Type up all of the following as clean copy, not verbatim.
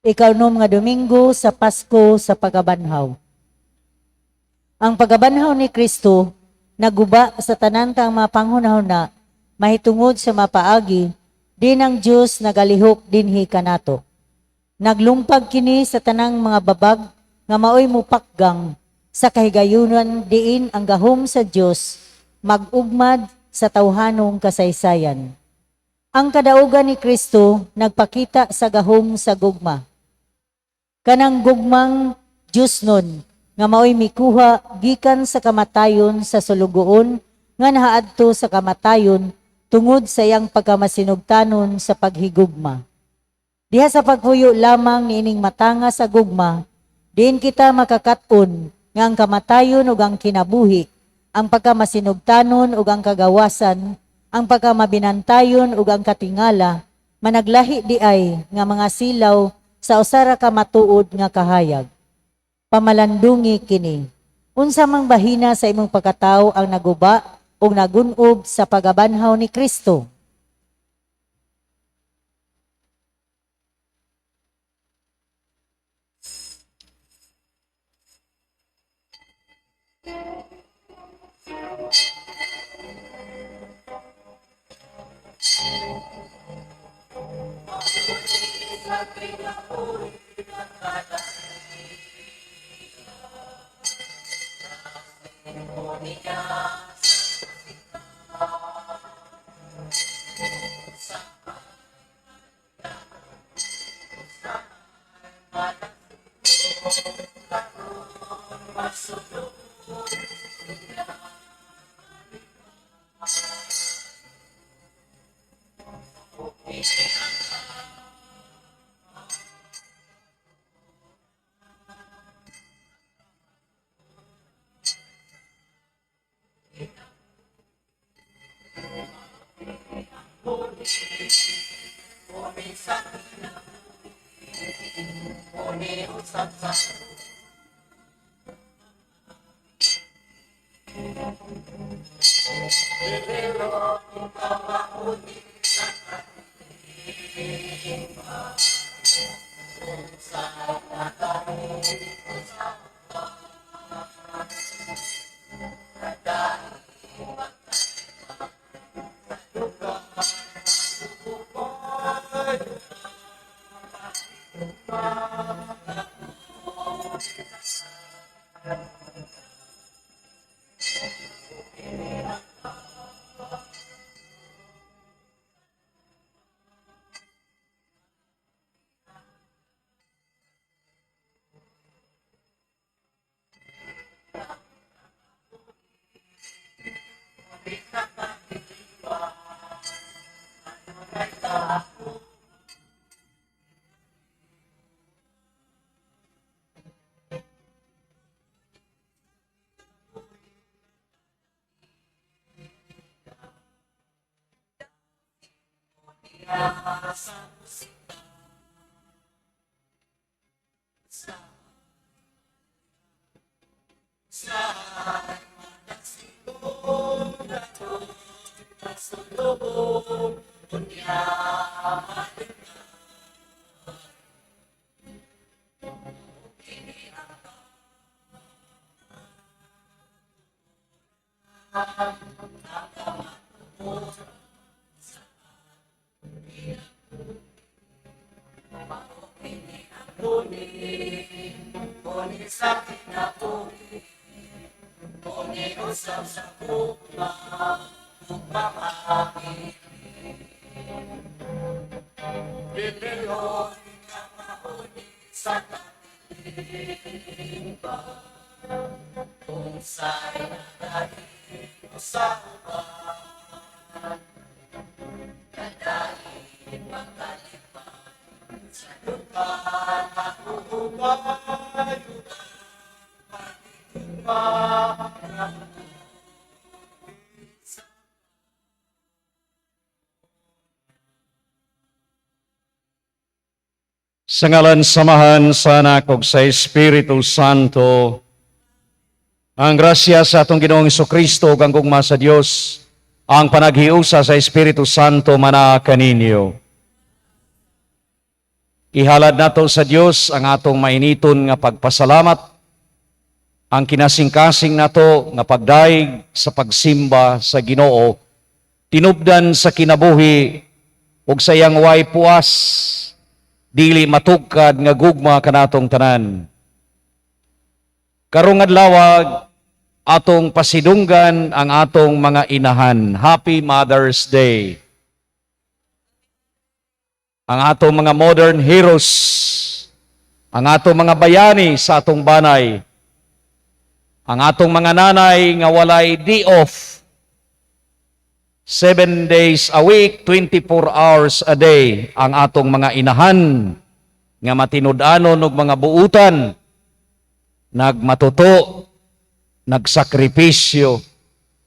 Ikaunom nga Domingo sa Pasko sa Pagkabanhaw. Ang pagkabanhaw ni Kristo naguba sa tanan tang mga panghunahuna mahitungod sa mapaagi din ang Dios nagalihok dinhi kanato. Naglumpag kini sa tanang mga babag nga maoy mupakgang sa kahigayunan diin ang gahom sa Dios mag-ugmad sa tawhanong kasaysayan. Ang kadaugan ni Kristo nagpakita sa gahom sa gugma. Kanang gugmang Dios nun nga maoy mikuha gikan sa kamatayon sa sulugoon nga nahaadto sa kamatayon tungod sa iyang pagkamasinugtanon sa paghigugma. Diha sa pagpuyo lamang niining matanga sa gugma, diin kita makakaton nga ang kamatayon ug ang kinabuhi, ang pagkamasinugtanon ug ang kagawasan, ang pagkamabinantayon ug ang katingala, managlahi di ay nga mga silaw sa usa ra ka matuod nga kahayag. Pamalandungi kini. Unsa mang bahina sa imong pagkatao ang naguba ug nagunob sa pagabanhaw ni Kristo? Sa ngalan samahan sa Anak ug sa Espiritu Santo, ang grasya sa atong Ginoong Kristo ug ang gugma sa Dios, ang panaghiusa sa Espiritu Santo mana kaninyo. Ihalad nato sa Dios ang atong mainiton nga pagpasalamat, ang kinasingkasing nato nga pagdayeg sa pagsimba sa Ginoo, tinubdan sa kinabuhi ug sa iyang way puas, dili matugkad nga gugma kanatong tanan. Karong adlaw, atong pasidunggan ang atong mga inahan. Happy Mother's Day. Ang atong mga modern heroes, ang atong mga bayani sa atong banay, ang atong mga nanay nga walay day off, 7 days a week, 24 hours a day, ang atong mga inahan nga matinud-anon og mga buutan, nagmatuto, nagsakripisyo,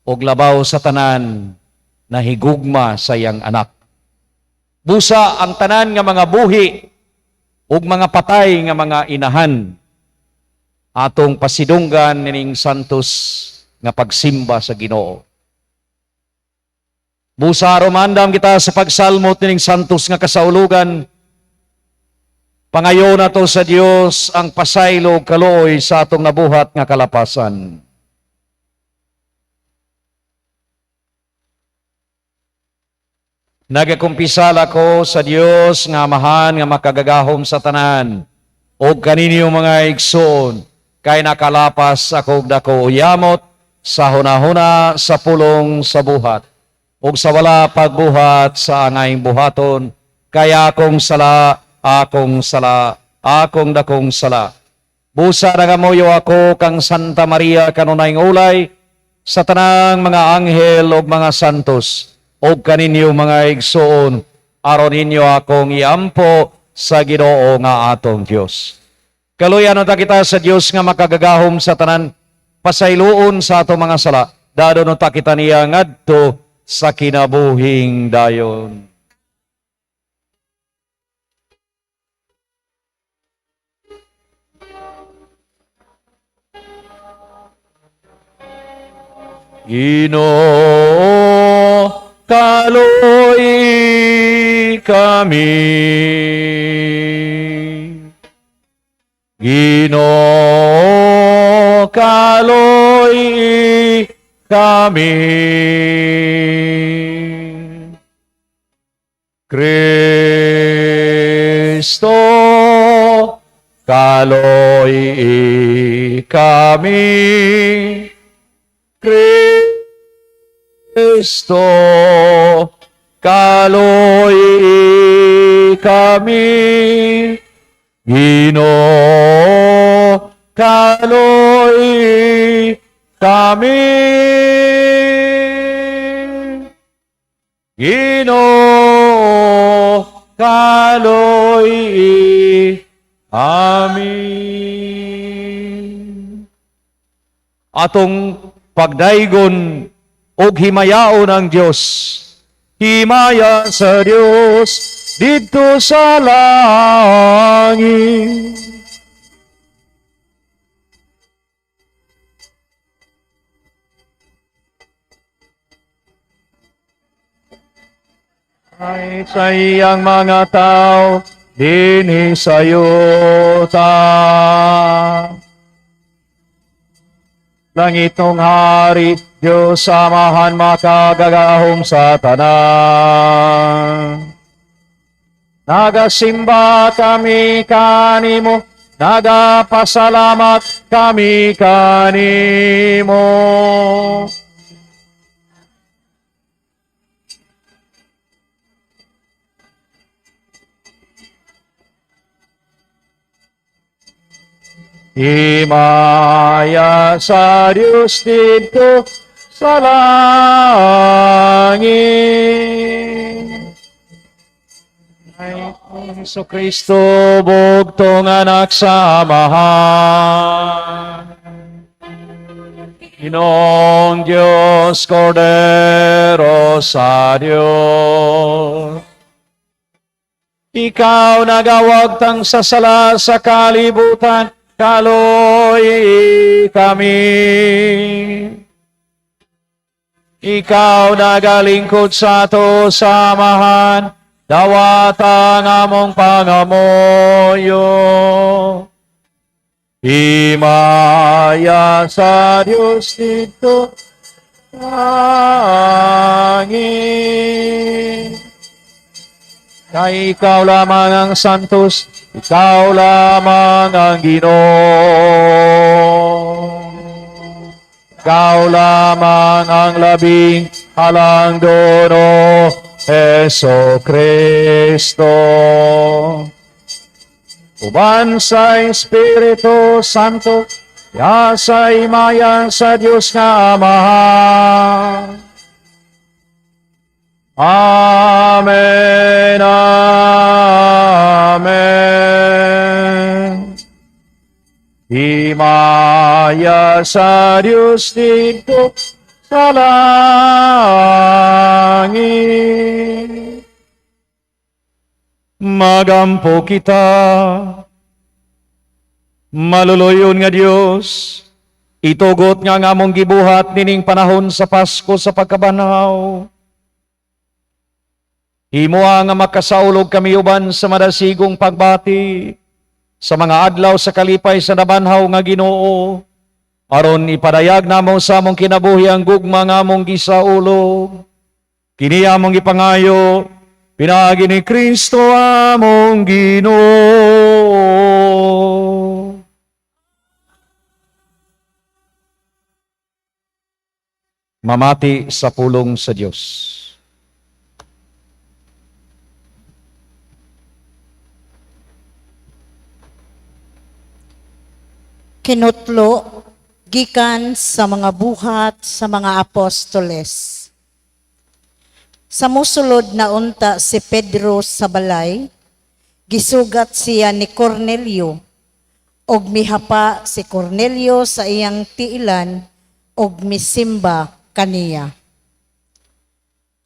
og labaw sa tanan, nahigugma sa iyang anak. Busa ang tanan nga mga buhi ug mga patay nga mga inahan, atong pasidunggan nining santos nga pagsimba sa Ginoo. Busa rumandam kita sa pagsalmot nining santos nga kasaulugan. Pangayo nato sa Dios ang pasaylo ug kaluoy sa atong nabuhat nga kalapasan. Nagakumpisal ako sa Dios nga Amahan nga makagagahom sa tanan ug kaninyo, mga igsoon, kay nakalapas ako og dako yamot sa hunahuna, sa pulong, sa buhat ug sa wala pagbuhat sa angayng buhaton, kay akong sala, akong sala, akong dakong sala. Busa nagamuyo ako kang Santa Maria, kanunayng ulay, sa tanang mga anghel ug mga santos, ug kaninyo, mga igsoon, aron ninyo akong iampo sa Ginoo nga atong Dios. Kaluyan ta kita sa Dios nga makagagahom sa tanan, pasayloon sa atong mga sala, dadon ta kita niya ngadto sa kinabuhing dayon. Ginoo, kaluoyi kami. Ginoo, kaluoyi kami. Kristo, kaluoyi kami. Kristo, kaluoyi kami. Ginoo, kaluoyi kami. Ginoo, kaluoyi kami. Atong pagdaygon og himayaon ang Dios. Himaya sa Dios didto sa langit. Ay sa iyang mga tao dinhi sa yuta. Langitnong Hari, Diyos Amahan makagagahom sa tanan. Nagasimba kami kanimo, nagapasalamat kami kanimo. Himaya sa Diyos didto sa langit. Ay Hesu Kristo, bugtong anak sa Amahan. Ginoong Diyos, Kordero sa Diyos. Ikaw nagawagtang sa sala sa kalibutan, kaluoyi kami. Ikaw nagalingkod sa ato sa Amahan, Dawata ang among pangamuyo. Himaya sa Dios didto langit. Kay ikaw lamang ang santos, ikaw lamang ang Ginoo. Ikaw lamang ang labing halangdon, O Hesu Kristo. Uban sa Espiritu Santo, ya sa himaya sa Dios nga Amahan. Amen. Amen. Himaya sa Dios didto sa langit. Magampo kita. Maluluyon nga Dios, itugot nga ang among gibuhat nining panahon sa Pasko sa pagkabanhaw. Himoa nga makasaulog kami uban sa madasigong pagbati sa mga adlaw sa kalipay sa nabanhaw nga Ginoo, aron ipadayag namo sa among kinabuhi ang gugma nga among gisaulog. Kini among ipangayo pinaagi ni Kristo among Ginoo. Mamati sa pulong sa Dios. Kinutlo gikan sa mga Buhat sa mga Apostoles. Sa musulod na unta si Pedro sa balay, gisugat siya ni Cornelio, og mihapa si Cornelio sa iyang tiilan og misimba kaniya.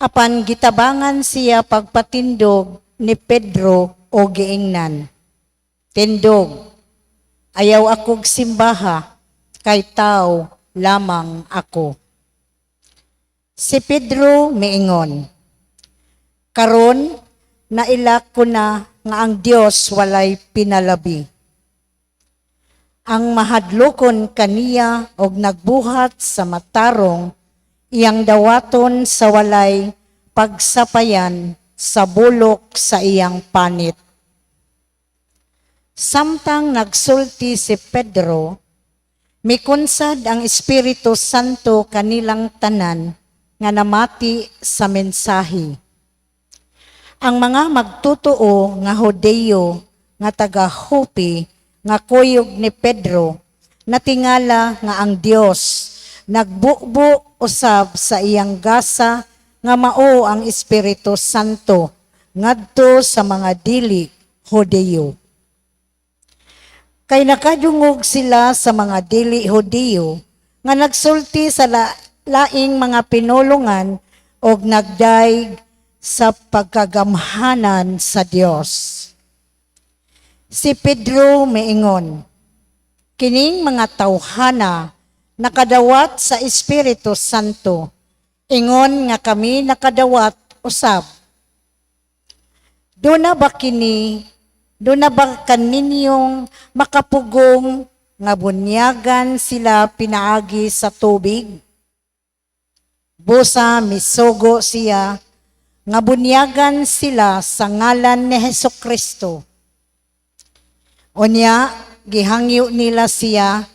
Apan gitabangan siya pagpatindog ni Pedro o giingnan, "Tindog, ayaw akog simbaha, kay tao lamang ako." Si Pedro miingon, "Karon nailak ko na nga ang Dios walay pinalabi. Ang mahadlokon kaniya og nagbuhat sa matarong, iyang dawaton sa walay pagsapayan sa bulok sa iyang panit." Samtang nagsulti si Pedro, mikunsad ang Espiritu Santo kanilang tanan nga namati sa mensahe. Ang mga magtutoo nga Hudeyo nga taga Jope nga kuyog ni Pedro natingala nga ang Dios nagbubo usab sa iyang gasa nga mao ang Espiritu Santo ngadto sa mga dili Hudeyo. Kay nakadungog sila sa mga dili Hudiyo nga nagsulti sa laing mga pinulungan og nagdayeg sa pagkagamhanan sa Dios. Si Pedro miingon, "Kining mga tawhana nakadawat sa Espiritu Santo, ingon nga kami nakadawat usab. Duna ba kaninyong makapugong nga bunyagan sila pinaagi sa tubig?" Busa misugo siya nga bunyagan sila sa ngalan ni Heso Kristo. Unya, gihangyo nila siya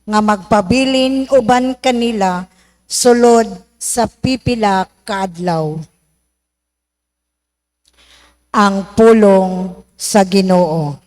nga magpabilin uban kanila sulod sa pipila ka adlaw. Ang pulong sa Ginoo.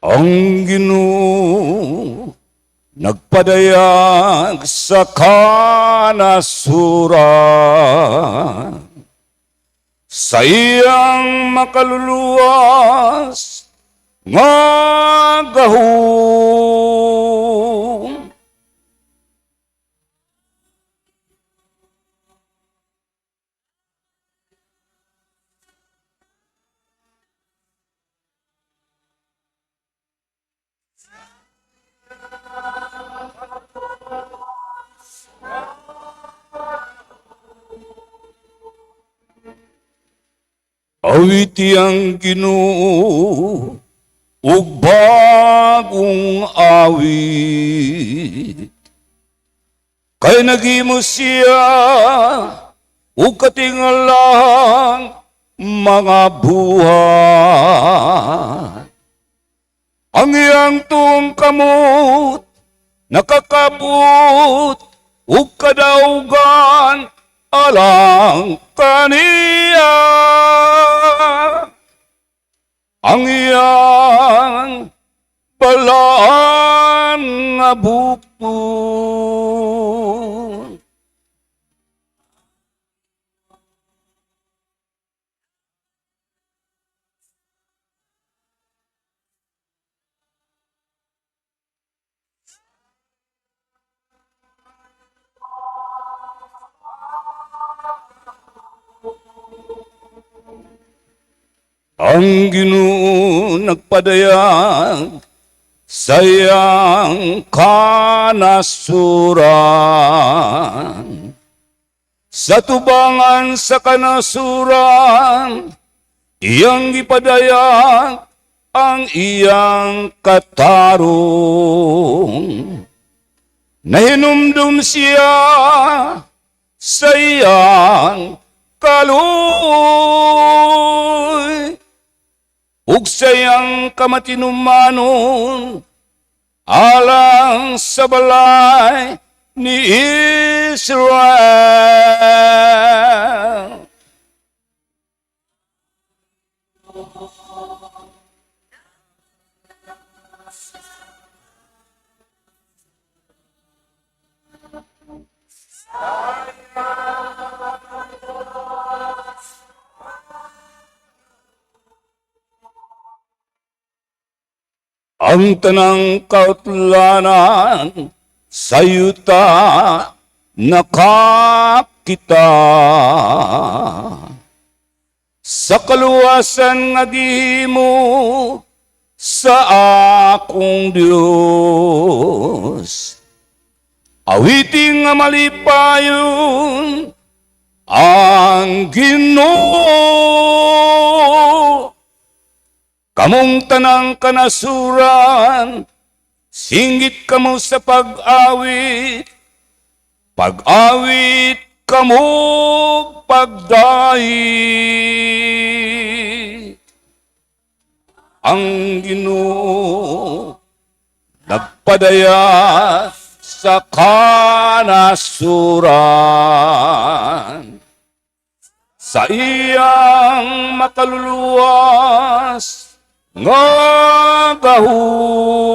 Ang Ginoo nagpadayag sa kanasuran sa iyang makaluluwas. nga gahom. Awiti ang Ginoo ug bagong awit. Kay naghimo siya ug katingalang mga buhat. Ang iyang tuong kamot nakakabot ug kadaugan alang kaniya. Ang iyang balaan nga bukton. Ang Ginoo nagpadayag sa iyang kanasuran. Sa tubangan sa kanasuran, iyang gipadayag ang iyang katarong. Nahinumdum siya sa iyang kaluoy ug sa iyang kamatinumanon alang sa balay ni Israel. Ang tanang kautlanan sa yuta nakakita. Sa kaluwasan nga gihimo sa akong Dios. Awitin nga malipayon ang Ginoo. Kamong tanang kanasuran, singgit kamo sa pag-awit, pag-awit kamo pagdait. Ang Ginoo nagpadaya sa kanasuran sa iyang makaluluwas nga gahom.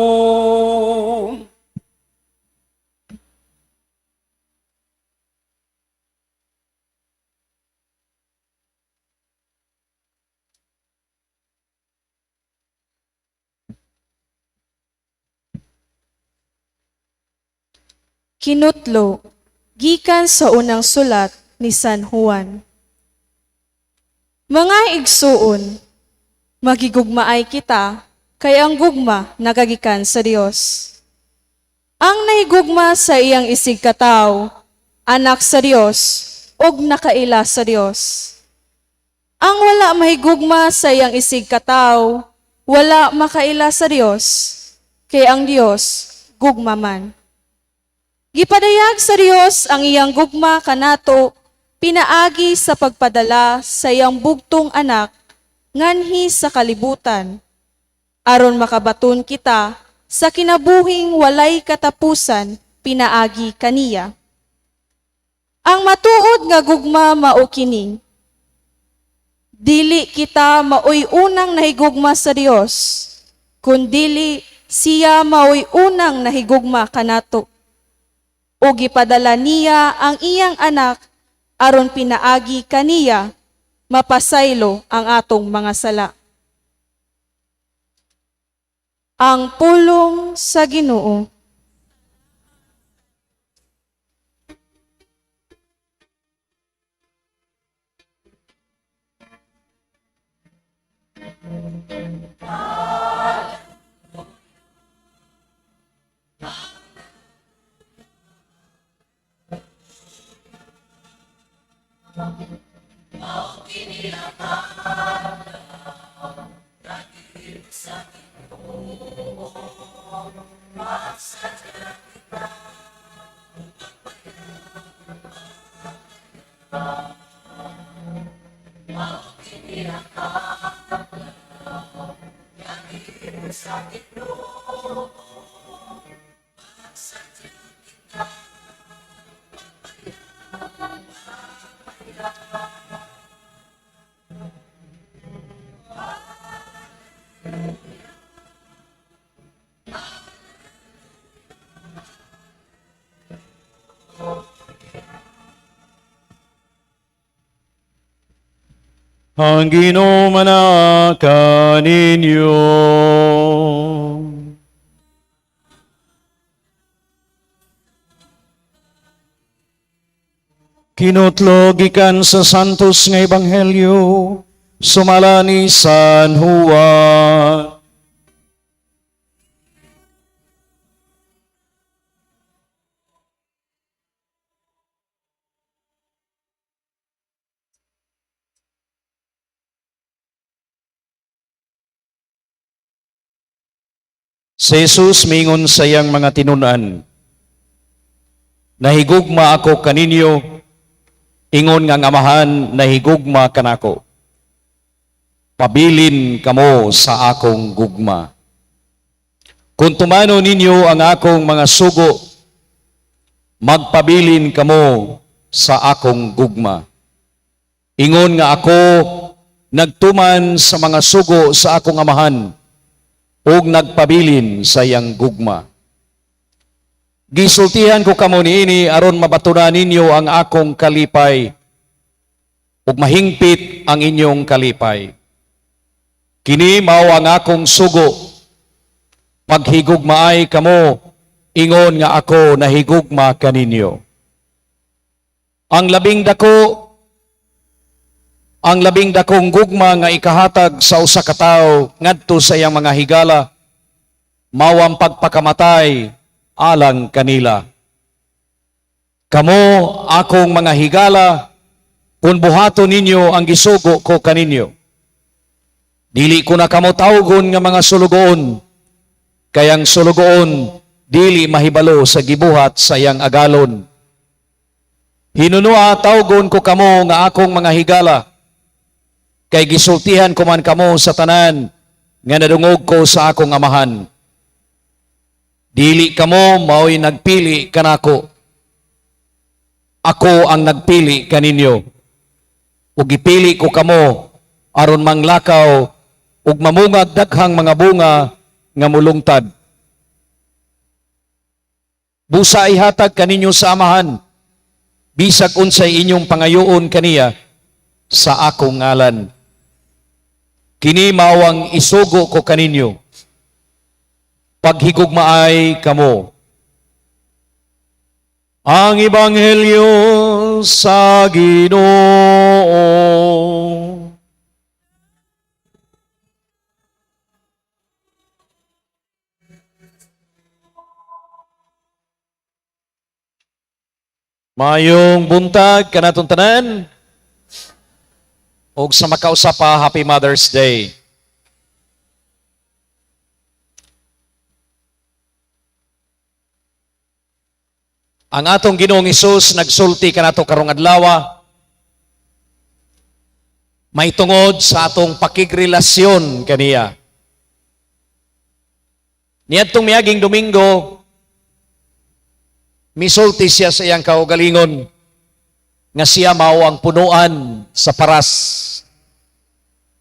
Kinutlo, gikan sa unang sulat ni San Juan. Mga igsuon, magigugmaay kita kay ang gugma nagagikan sa Dios. Ang nahigugma sa iyang isig kataw, anak sa Dios ug nakaila sa Dios. Ang wala mahigugma sa iyang isig kataw, wala makaila sa Dios, kay ang Dios gugma man. Gipadayag sa Dios ang iyang gugma kanato pinaagi sa pagpadala sa iyang bugtong anak nganhi sa kalibutan aron makabaton kita sa kinabuhing walay katapusan pinaagi kaniya. Ang matuod nga gugma mao kini. Dili kita maoy unang nahigugma sa Dios, kundili siya maoy unang nahigugma kanato. O gipadala niya ang iyang anak aron pinaagi kaniya mapasaylo ang atong mga sala. Ang pulong sa Ginoo. Ang Ginoo manaa kaninyo. Kinutlo gikan sa Santos nga Ebanghelyo sumala ni San Juan. Si Jesus mingon sa iyang mga tinunan, "Nahigugma ako kaninyo, ingon nga ang Amahan nahigugma kanako. Pabilin kamo sa akong gugma. Kung tumano ninyo ang akong mga sugo, magpabilin kamo sa akong gugma. Ingon nga ako nagtuman sa mga sugo sa akong Amahan ug nagpabilin sa iyang gugma. Gisultihan ko kamo niini aron mabatunan ninyo ang akong kalipay ug mahingpit ang inyong kalipay. Kini mao ang akong sugo: paghigugmaay kamo ingon nga ako nahigugma kaninyo. Ang labing dakong gugma nga ikahatag sa usa ka tawo ngadto sa iyang mga higala mao ang pagpakamatay alang kanila. Kamo akong mga higala kung buhaton ninyo ang gisugo ko kaninyo. Dili ko na kamo tawgon nga mga sulugoon, kay ang sulugoon dili mahibalo sa gibuhat sa iyang agalon. Hinunua tawgon ko kamo nga akong mga higala, kay gisultihan ko man kamo sa tanan nga nadungog ko sa akong Amahan. Dili kamo mao'y nagpili kanako. Ako ang nagpili kaninyo. Ug gipili ko kamo aron manglakaw ug mamungag daghang mga bunga nga mulungtad. Busa ihatag kaninyo sa Amahan bisag unsay inyong pangayoon kaniya sa akong ngalan. Kini mao ang isugo ko kaninyo: paghigugmaay kamo." Ang Ebanghelyo sa Ginoo. Mayong buntag kanatong tanan. Og sa makausa pa, Happy Mother's Day. Ang atong Ginoong Hesus nagsulti kanato karong adlaw may tungod sa atong pakigrelasyon kaniya. Niadtong miaging Domingo, misulti siya sa iyang kaugalingon nga siya mao ang punuan sa paras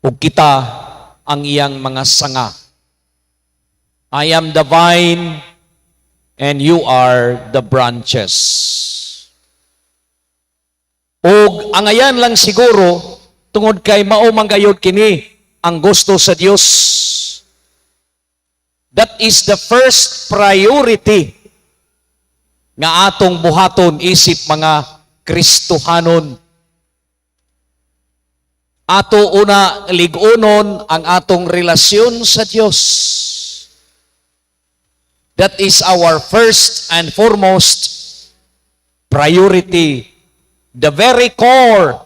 ug kita ang iyang mga sanga. "I am the vine and you are the branches." Ug angayan lang siguro tungod kay mao man gayud kini ang gusto sa Dios. That is the first priority nga atong buhaton isip mga Kristohanon. Ato una lig-unon ang atong relasyon sa Dios. That is our first and foremost priority. The very core,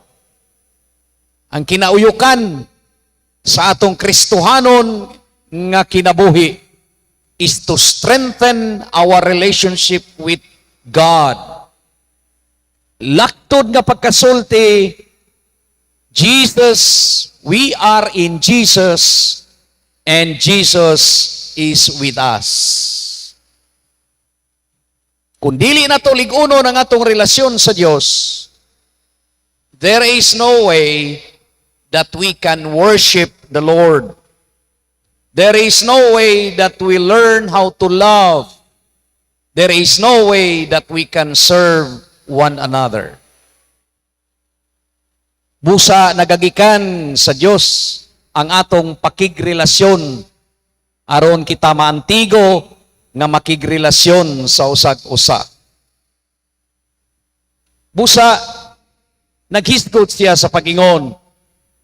ang kinauyukan sa atong Kristohanon nga kinabuhi, is to strengthen our relationship with God. Laktod nga pagkasulti, Jesus, we are in Jesus and Jesus is with us. Kung dili nato lig-unon ang atong relasyon sa Dios, there is no way that we can worship the Lord. There is no way that we learn how to love. There is no way that we can serve one another. Busa nagagikan sa Dios ang atong pakigrelasyon aron kita maantigo nga makigrelasyon sa usag usa. Busa naghisgot siya sa pagingon,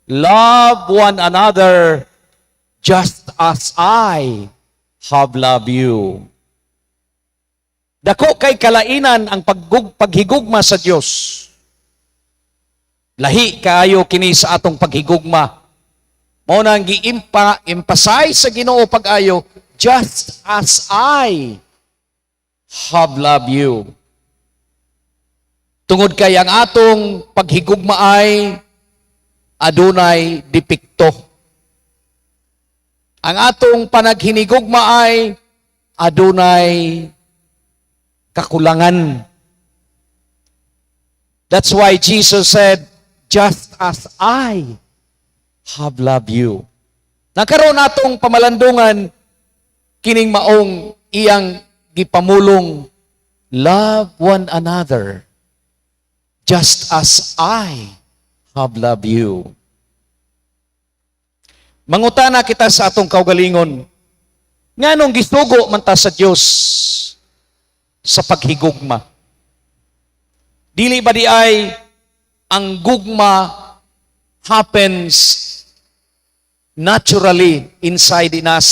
"Love one another just as I have loved you." Dako kay kalainan ang paghigugma sa Dios. Lahi kaayo kini sa atong paghigugma. Mao nang giimpa emphasize sa Ginoo pag-ayo, "Just as I have loved you." Tungod kay ang atong paghigugma ay adunay depekto. Ang atong panaghinigugma ay adunay kakulangan. That's why Jesus said, "Just as I have loved you." Nakaroon atong pamalandungan kining maong iyang gipamulong, "Love one another just as I have loved you." Mangutana kita sa atong kaugalingon, nganong gisugo man ta sa Dios sa paghigugma? Dili ba diay ang gugma happens naturally inside in us?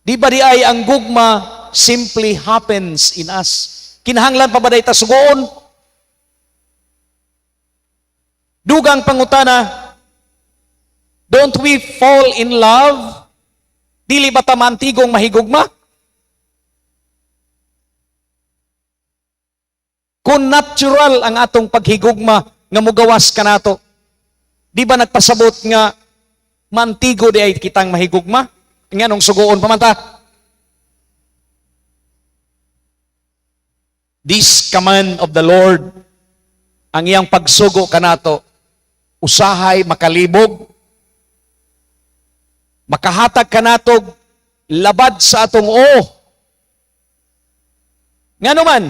Di ba diay ang gugma simply happens in us? Kinahanglan pa ba diay ta sugoon? Dugang pangutana, don't we fall in love? Dili ba ta maantigong mahigugma? Kung natural ang atong paghigugma nga mugawas kanato, di ba nagpasabot nga mantigo diay kitang mahigugma? Nganong sugoon pa man ta? This command of the Lord, ang iyang pagsugo kanato, usahay makalibog, makahatag kanato labad sa atong oo. Ngano man,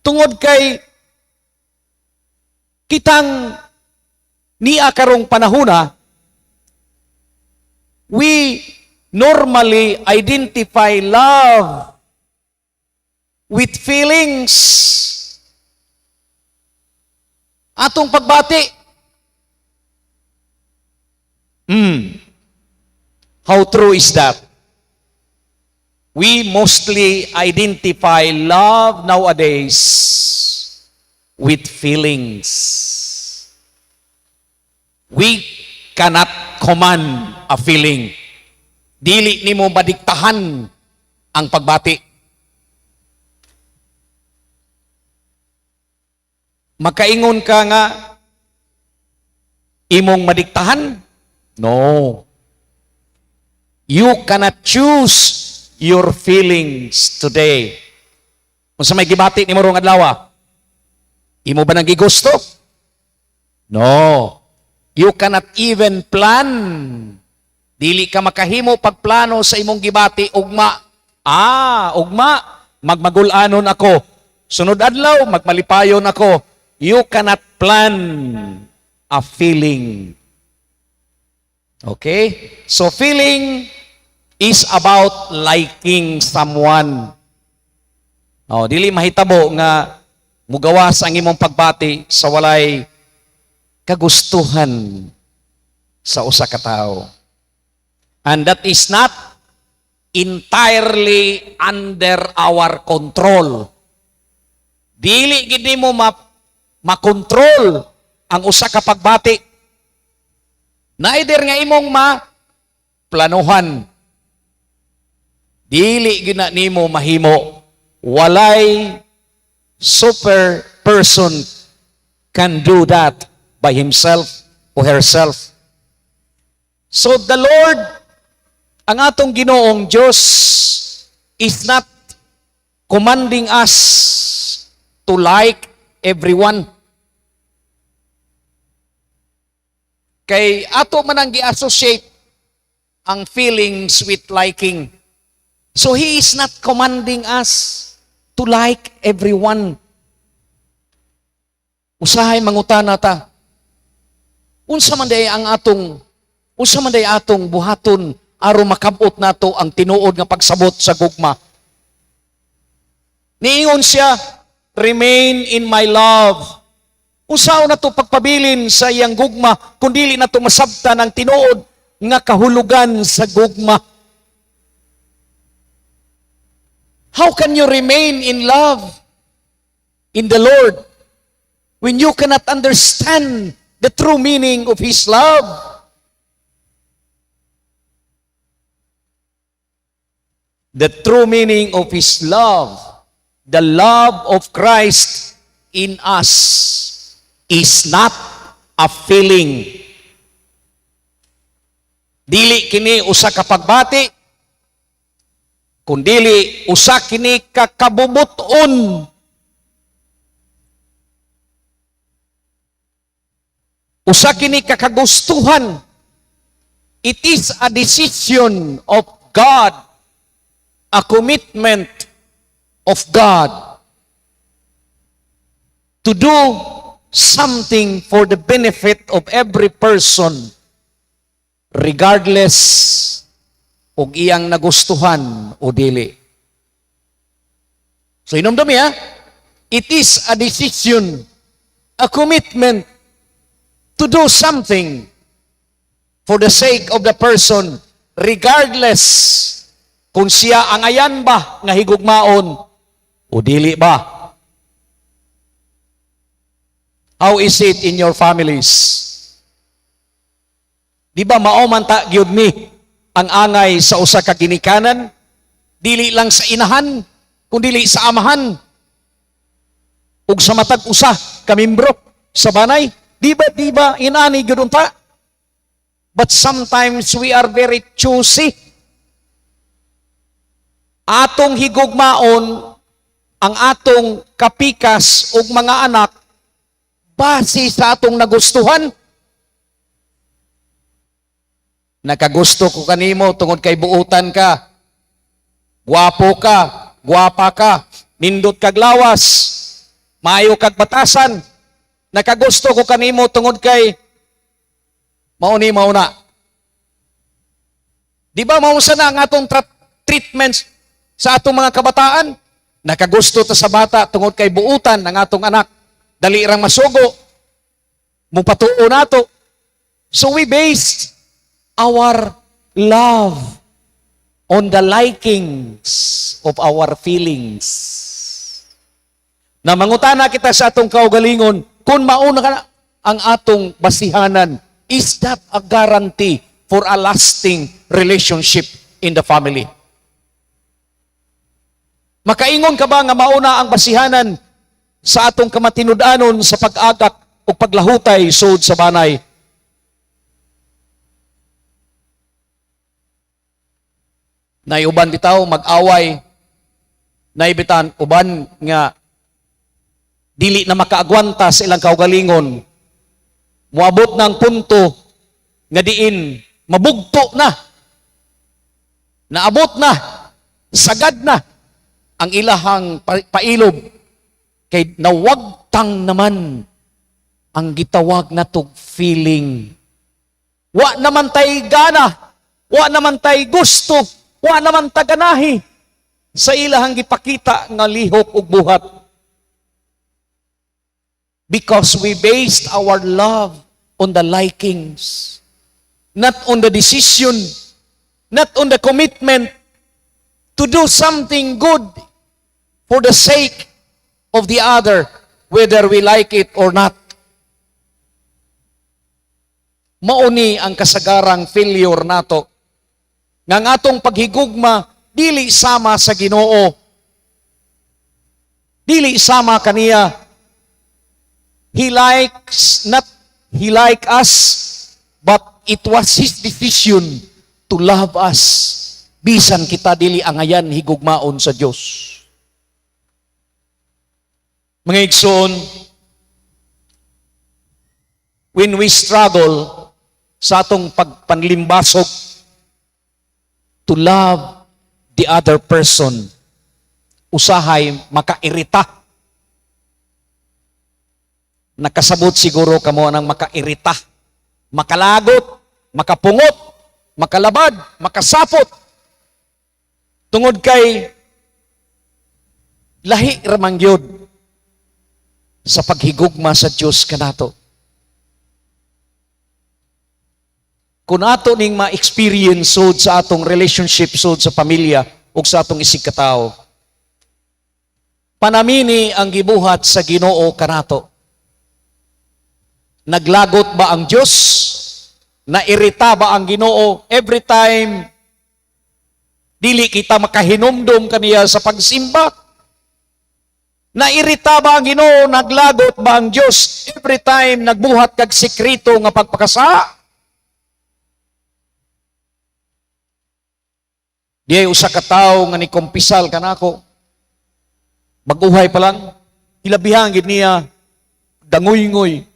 tungod kay kitang niya karong panahona, we normally identify love with feelings. Atong pagbati. How true is that? We mostly identify love nowadays with feelings. We cannot command a feeling. Dili nimo madiktahan ang pagbati. Makaingon ka nga imong madiktahan? No. You cannot choose your feelings today. Unsa may gibati nimo rong adlaw? Imo ba nang gigusto? No. You cannot even plan. Dili ka makahimo pagplano sa imong gibati ugma. Ah, ugma, magmagul-anon ako. Sunod adlaw, magmalipayon ako. You cannot plan a feeling. Okay? So feeling is about liking someone. Oh, dili mahitabo nga mugawas ang imong pagbati sa walay kagustuhan sa usa ka tawo. And that is not entirely under our control. Dili gid nimo makontrol ang usa ka pagbati. Neither nga imong ma planuhan. Dili gid na nimo mahimo. Walay super person can do that by himself or herself. So the Lord, ang atong Ginoong Diyos, is not commanding us to like everyone. Kay ato man ang gi-associate ang feelings with liking. So He is not commanding us to like everyone. Usahay mangutana ta. Unsa man diay atong buhaton aron makabot nato ang tinuod nga pagsabot sa gugma? Niingon siya, "Remain in my love." Unsaon nato pagpabilin sa iyang gugma kung dili nato masabtan ang tinuod nga kahulugan sa gugma? How can you remain in love in the Lord when you cannot understand the true meaning of His love? The true meaning of His love, the love of Christ in us, is not a feeling. Dili kini usa ka pagbati, kundili usa kini ka kabubut-on. Usa kini ka kagustuhan. It is a decision of God, a commitment of God to do something for the benefit of every person, regardless og iyang nagustuhan o dili. So hinumdumi ha, it is a decision, a commitment to do something for the sake of the person, regardless kung siya angayan ba nga higugmaon o dili ba. How is it in your families? Di ba mao man ta gyud ni ang angay sa usa ka ginikanan? Dili lang sa inahan, kundili sa amahan ug sa matag usa ka membro sa banay. Di ba inani gyud unta? But sometimes we are very choosy. Atong higugmaon ang atong kapikas ug mga anak base sa atong nagustuhan. Nakagusto ko kanimo tungod kay buutan ka. Gwapo ka, gwapa ka, nindot kag lawas, maayo kag batasan. Nakagusto ko kanimo tungod kay mao ni mao na. Di ba mao sa na ang atong treatments sa atong mga kabataan? Nakagusto ta sa bata tungod kay buutan ang atong anak. Dali rang masugo. Mupatuo nato. So we based our love on the likings of our feelings. Na mangutana kita sa atong kaugalingon, kung mauna ka na ang atong basihanan, is that a guarantee for a lasting relationship in the family? Makaingon ka ba nga mauna ang basihanan sa atong kamatinud-anon sa pag-agak o paglahutay sud sa banay? Naiuban bitaw mag-away, naibitan uban nga dili na makaagwanta sa ilang kaugalingon, moabot ng punto nga diin mabugto na, naabot na, sagad na ang ilahang pailob, kay nawagtang naman ang gitawag na tog feeling. Wa naman tay gana, wa naman tay gusto, wa naman ta ganahi sa ilahang gipakita nga lihok ug buhat. Because we based our love on the likings, not on the decision, not on the commitment to do something good for the sake of the other, whether we like it or not. Mauni ang kasagarang failure nato. Nga ang atong paghigugma dili sama sa Ginoo. Dili sama kaniya. He likes not he like us, but it was his decision to love us. Bisan kita dili angayan higugmaon sa Dios. Mga igsoon, when we struggle sa atong pagpanlimbasog to love the other person, usahay makairita. Nakasabot siguro kamo ng makairita, makalagot, makapungot, makalabad, makasapot. Tungod kay lahi ramang gyud sa paghigugma sa Dios kanato. Kung ato ning ma-experience sud sa atong relationship sud sa pamilya ug sa atong isigkatawo, panamini ang gibuhat sa Ginoo kanato. Naglagot ba ang Dios? Nairita ba ang Ginoo every time dili kita makahinumdum kaniya sa pagsimba? Nairita ba ang Ginoo? Naglagot ba ang Dios every time nagbuhat kag sekreto nga pagpakasa? Diay usa ka tawo nga nikumpisal kanako. Bag-uhay pa lang, hilabihan gid niya danguy-ngoy.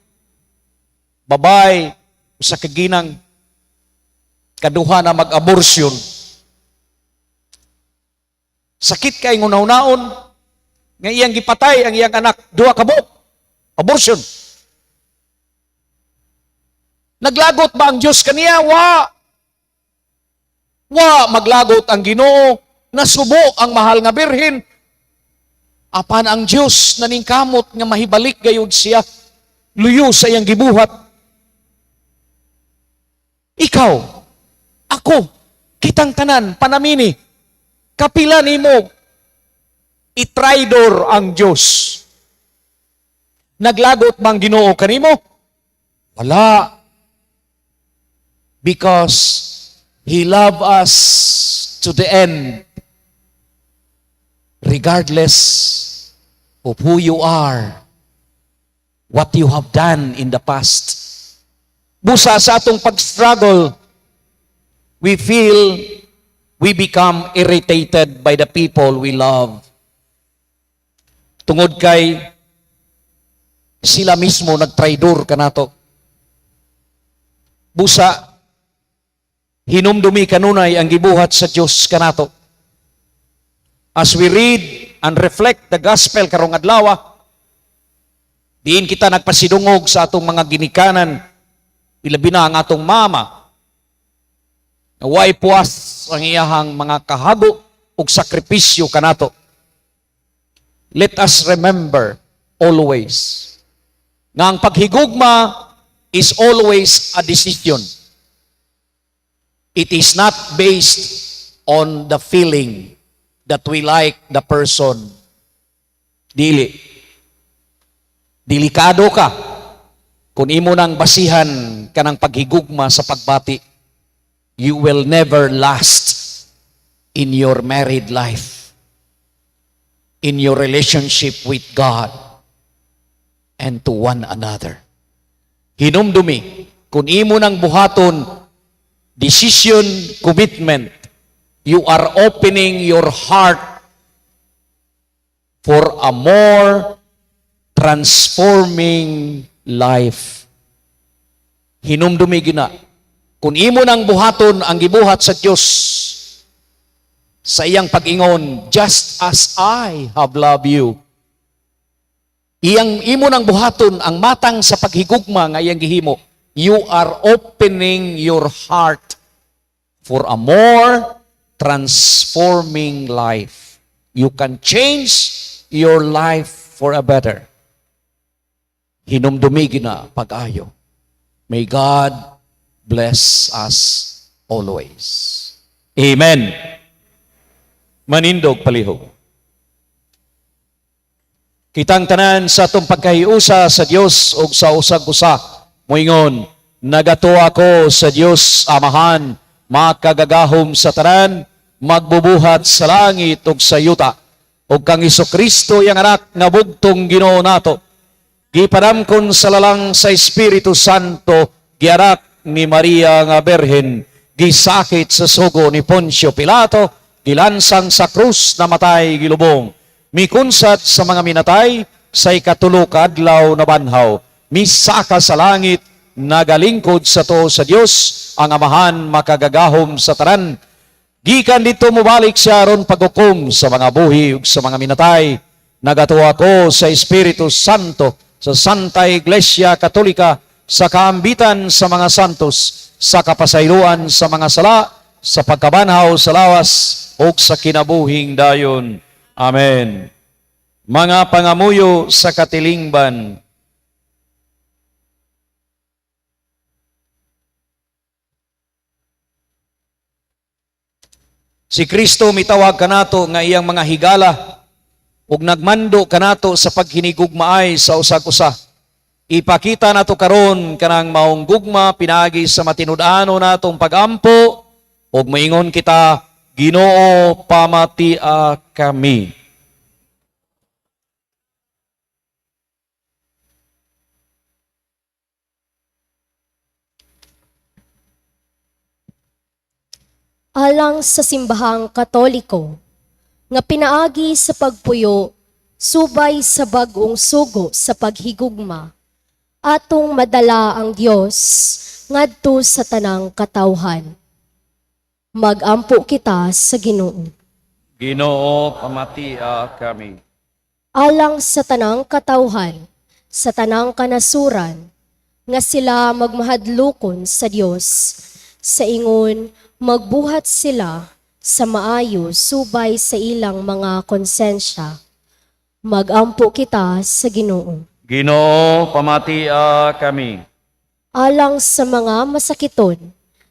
Babay, usa ka ginang kaduha na mag-abortion. Sakit kay ngunaw-naon nga iyang gipatay ang iyang anak duha ka buok. Abortion. Naglagot ba ang Dios kaniya? Wa. Wa maglagot ang Ginoo, nasubo ang mahal nga birhen. Apan ang Dios naningkamot nga mahibalik gayud siya luyo sa iyang gibuhat. Ikaw, ako, kitang tanan, panamini, kapila nimo itraidor ang Dios. Naglagot bang Ginoo kanimo? Wala. Because He loved us to the end, regardless of who you are, what you have done in the past. Busa sa atong pag-struggle, we feel we become irritated by the people we love. Tungod kay sila mismo nagtraidor kanato. Busa, hinumdumi kanunay ang gibuhat sa Dios kanato. As we read and reflect the gospel karong adlaw, diin kita nagpasidungog sa atong mga ginikanan, ilabi na ang atong mama, nga way puas ang iyahang mga kahago ug sakripisyo kanato. Let us remember always nga ang paghigugma is always a decision. It is not based on the feeling that we like the person. Dili. Delikado ka kung imo nang basihan kanang paghigugma sa pagbati. You will never last in your married life, in your relationship with God, and to one another. Hinumdumi, kung imo nang buhaton, decision, commitment, you are opening your heart for a more transforming life. Hinumdumi gina, kung imo nang buhaton ang gibuhat sa Dios sa iyang pag-ingon, "Just as I have loved you." Iyang imo nang buhaton ang matang sa paghigugma nga iyang gihimo, You are opening your heart for a more transforming life. You can change your life for a better. Hinumdumi na pag-ayo. May God bless us always. Amen. Manindog palihog. Kitang tanan sa atong pagkahiusa sa Dios ug sa usag usa moingon, "Nagatuo ako sa Dios Amahan, makagagahom sa tanan, magbubuhat sa langit ug sa yuta, ug kang Kristo, iyang anak nga bugtong Ginoo nato, gipadamkon sa lalang sa Espiritu Santo, gianak ni Maria nga Berhen, gisakit sa sugo ni Poncio Pilato, gilansang sa krus, namatay, gilubong, mikunsad sa mga minatay, sa ikatulo ka adlaw nabanhaw, misaka sa langit, nagalingkod sa tuo sa Dios ang Amahan, makagagahom sa tanan. Gikan didto mobalik siya aron paghukom sa mga buhi ug sa mga minatay. Nagatuo ako sa Espiritu Santo, sa Santa Iglesia Katolika, sa kaambitan sa mga santos, sa kapasayloan sa mga sala, sa pagkabanhaw sa lawas ug sa kinabuhing dayon. Amen." Mga pangamuyo sa katilingban. Si Kristo mitawag kanato nga iyang mga higala ug nagmando kanato sa paghinigugmaay sa usag-usa. Ipakita nato karon kanang maong gugma pinaagi sa matinud-ano natong pagampo ug moingon kita, "Ginoo, pamatia kami." Alang sa Simbahang Katoliko, nga pinaagi sa pagpuyo subay sa bag-ong sugo sa paghigugma, atong madala ang Dios ngadto sa tanang katawhan. Magampo kita sa Ginoo. Ginoo, pamatia kami. Alang sa tanang katawhan sa tanang kanasuran, nga sila magmahadlokon sa Dios, sa ingon magbuhat sila sa maayo subay sa ilang mga konsensya. Magampo kita sa Ginoo. Ginoo, pamatia kami. Alang sa mga masakiton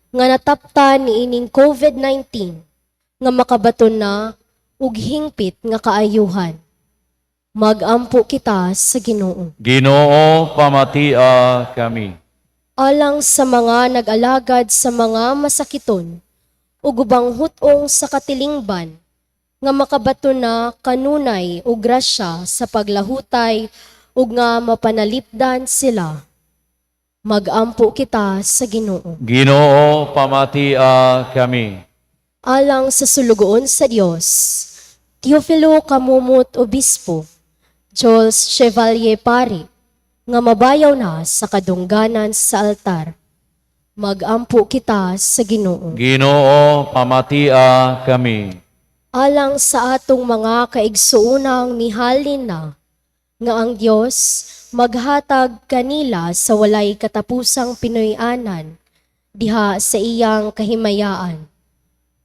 nga nataptan niining COVID-19, nga makabaton na og hingpit nga kaayuhan. Magampo kita sa Ginoo. Ginoo, pamatia kami. Alang sa mga nag-alagad sa mga masakiton ug ubang hut-ong sa katilingban, nga makabaton na kanunay og grasya sa paglahutay ug nga mapanalipdan sila. Magampo kita sa Ginoo. Ginoo, pamatia kami. Alang sa sulugoon sa Dios, Teofilo Camomot Obispo, Jules Chevalier Pari, nga mabayaw na sa kadungganan sa altar. Magampo kita sa Ginoo. Ginoo, pamatia kami. Alang sa atong mga kaigsuonang mihalin na, nga ang Dios maghatag kanila sa walay katapusang pinuy-anan diha sa iyang kahimayaan.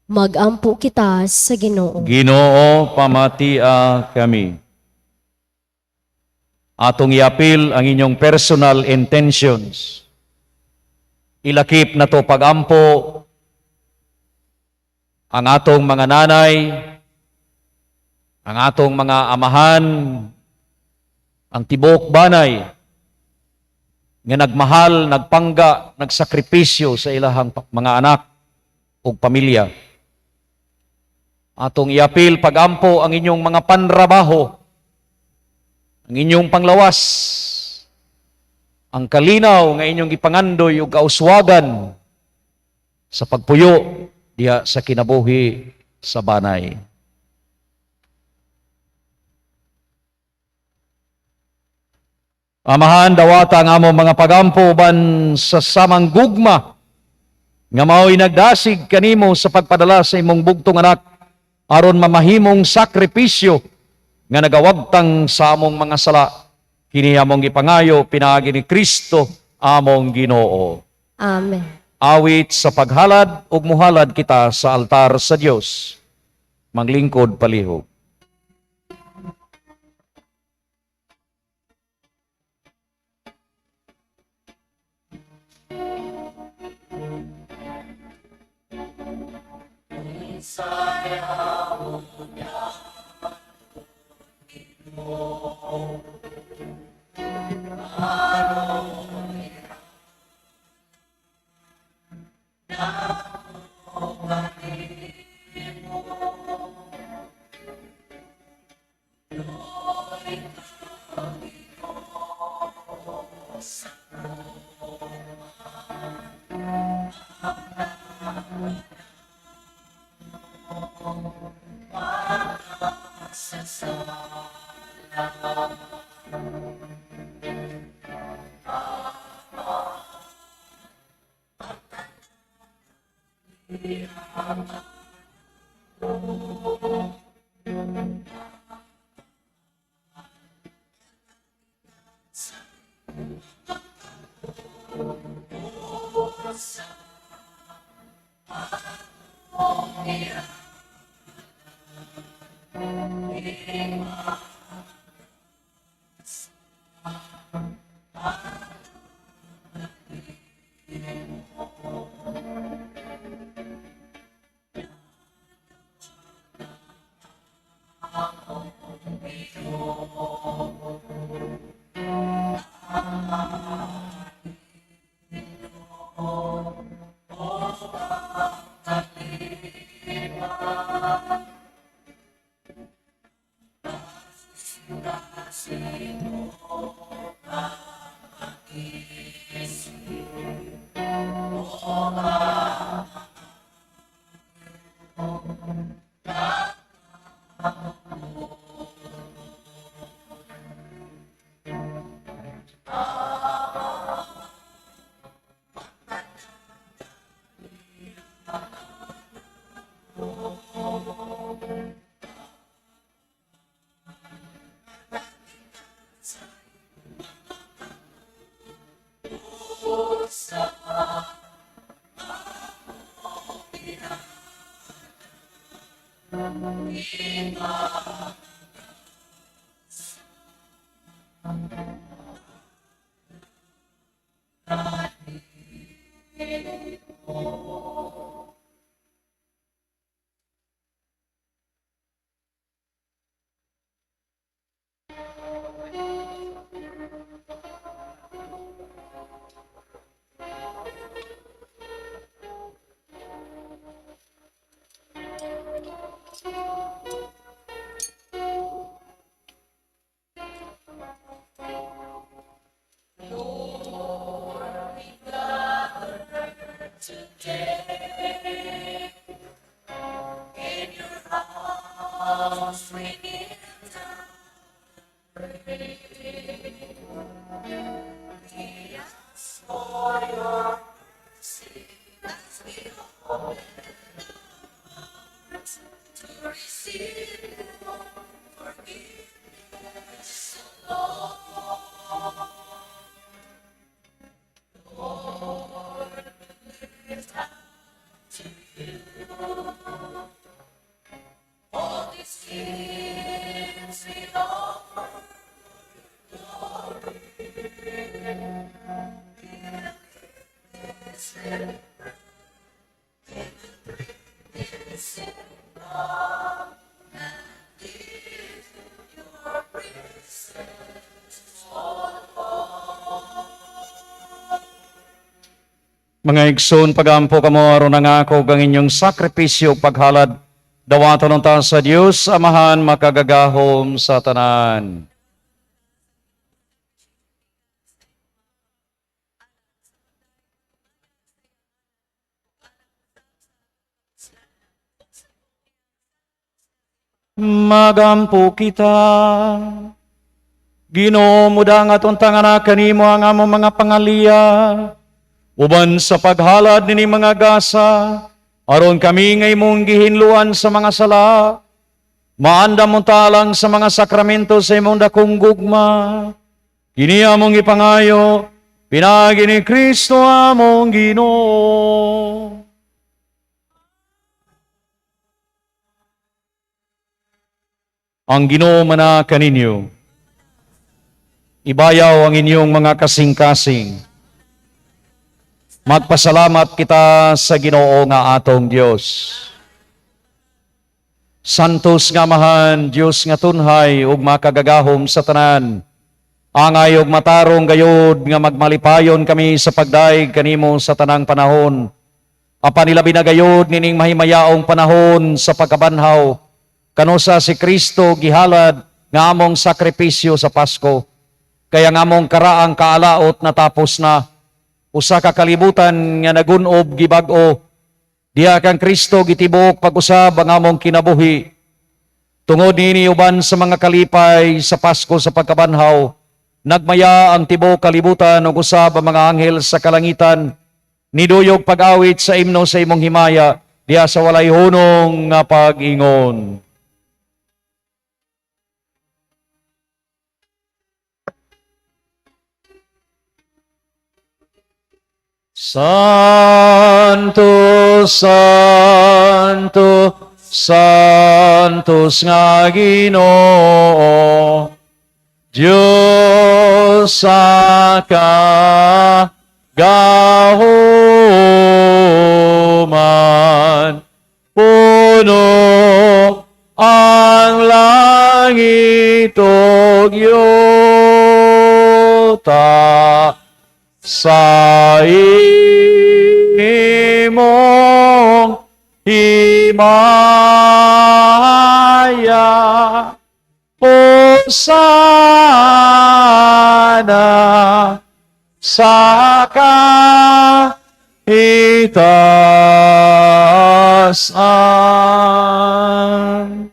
Magampo kita sa Ginoo. Ginoo, pamatia kami. Atong iapil ang inyong personal intentions. Ilakip na to pagampo ang atong mga nanay, ang atong mga amahan, ang tibuok banay nga nagmahal, nagpangga, nagsakripisyo sa ilahang mga anak ug pamilya. Atong iapil pagampo ang inyong mga panrabaho, ang inyong panglawas, ang kalinaw nga inyong gipangandoy ug kauswagan sa pagpuyo diha sa kinabuhi sa banay. Amahan, dawata ang among mga pagampo uban sa samang gugma nga mao'y nagdasig kanimo sa pagpadala sa imong bugtong anak aron mamahimong sakripisyo nga nagawagtang sa among mga sala. Kini among gipangayo pinaagi ni Kristo among Ginoo. Amen. Awit sa paghalad ug muhalad kita sa altar sa Dios. Maglingkod palihog. Mga igsoon, pagampo kamo aron nangako ang inyong sakripisyo ug paghalad. Dawaton unta sa Dios Amahan makagagahom sa tanan. Magampo kita. Ginoo, mudangat unta nga kanimo ang among mga pangaliya. Uban sa paghalad nini mga gasa, aron kami nga imong gihinluan sa mga sala, maandam unta alang sa mga sakramento sa imong dakong gugma. Kini among ipangayo Pinaagi ni Kristo among Ginoo. Ang Ginoo mana kaninyo. Ibayaw ang inyong mga kasing-kasing. Magpasalamat kita sa Ginoo nga atong Dios. Santos nga Amahan, Dios nga tunhay ug makagagahom sa tanan. Angay ug matarong gayod nga magmalipayon kami sa pagdayeg kanimo sa tanang panahon. Apan ilabi na gayod nining mahimayaong panahon sa pagkabanhaw, kanusa si Kristo gihalad nga among sakripisyo sa Pasko. Kaya nga among karaang kaalaot natapos na, usa ka kalibutan nga nagunob gibag-o. Diha kang Kristo gitibok pag-usab ang among kinabuhi. Tungod niini uban sa mga kalipay sa Pasko sa pagkabanhaw, nagmaya ang tibuok kalibutan ug usab ang mga anghel sa kalangitan, niduyog pag-awit sa imno sa imong himaya, diha sa walay hunong nga pag-ingon. Santo, Santo, Santos nga Ginoo, Diyos sa kagahuman, puno ang langit ug yuta sa imong himaya. Hosana sa kahitasan.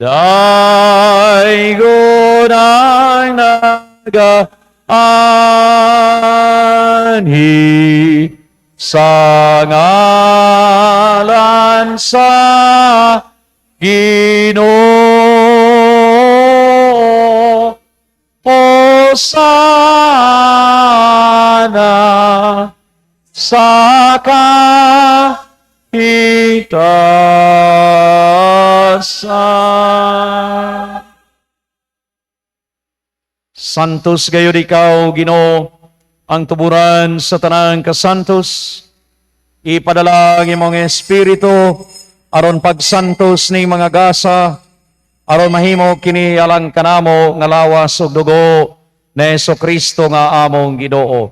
Daigon ang nagaanhi sa ngalan sa Ginoo. Hosana sa kahitasan. Santos gayud ikaw, Ginoo, ang tuburan sa tanang kasantos. Ipadala ang imong espiritu aron pagsantos ning mga gasa, aron mahimo kini alang kanamo nga lawas ug dugo ni Kristo nga among Ginoo.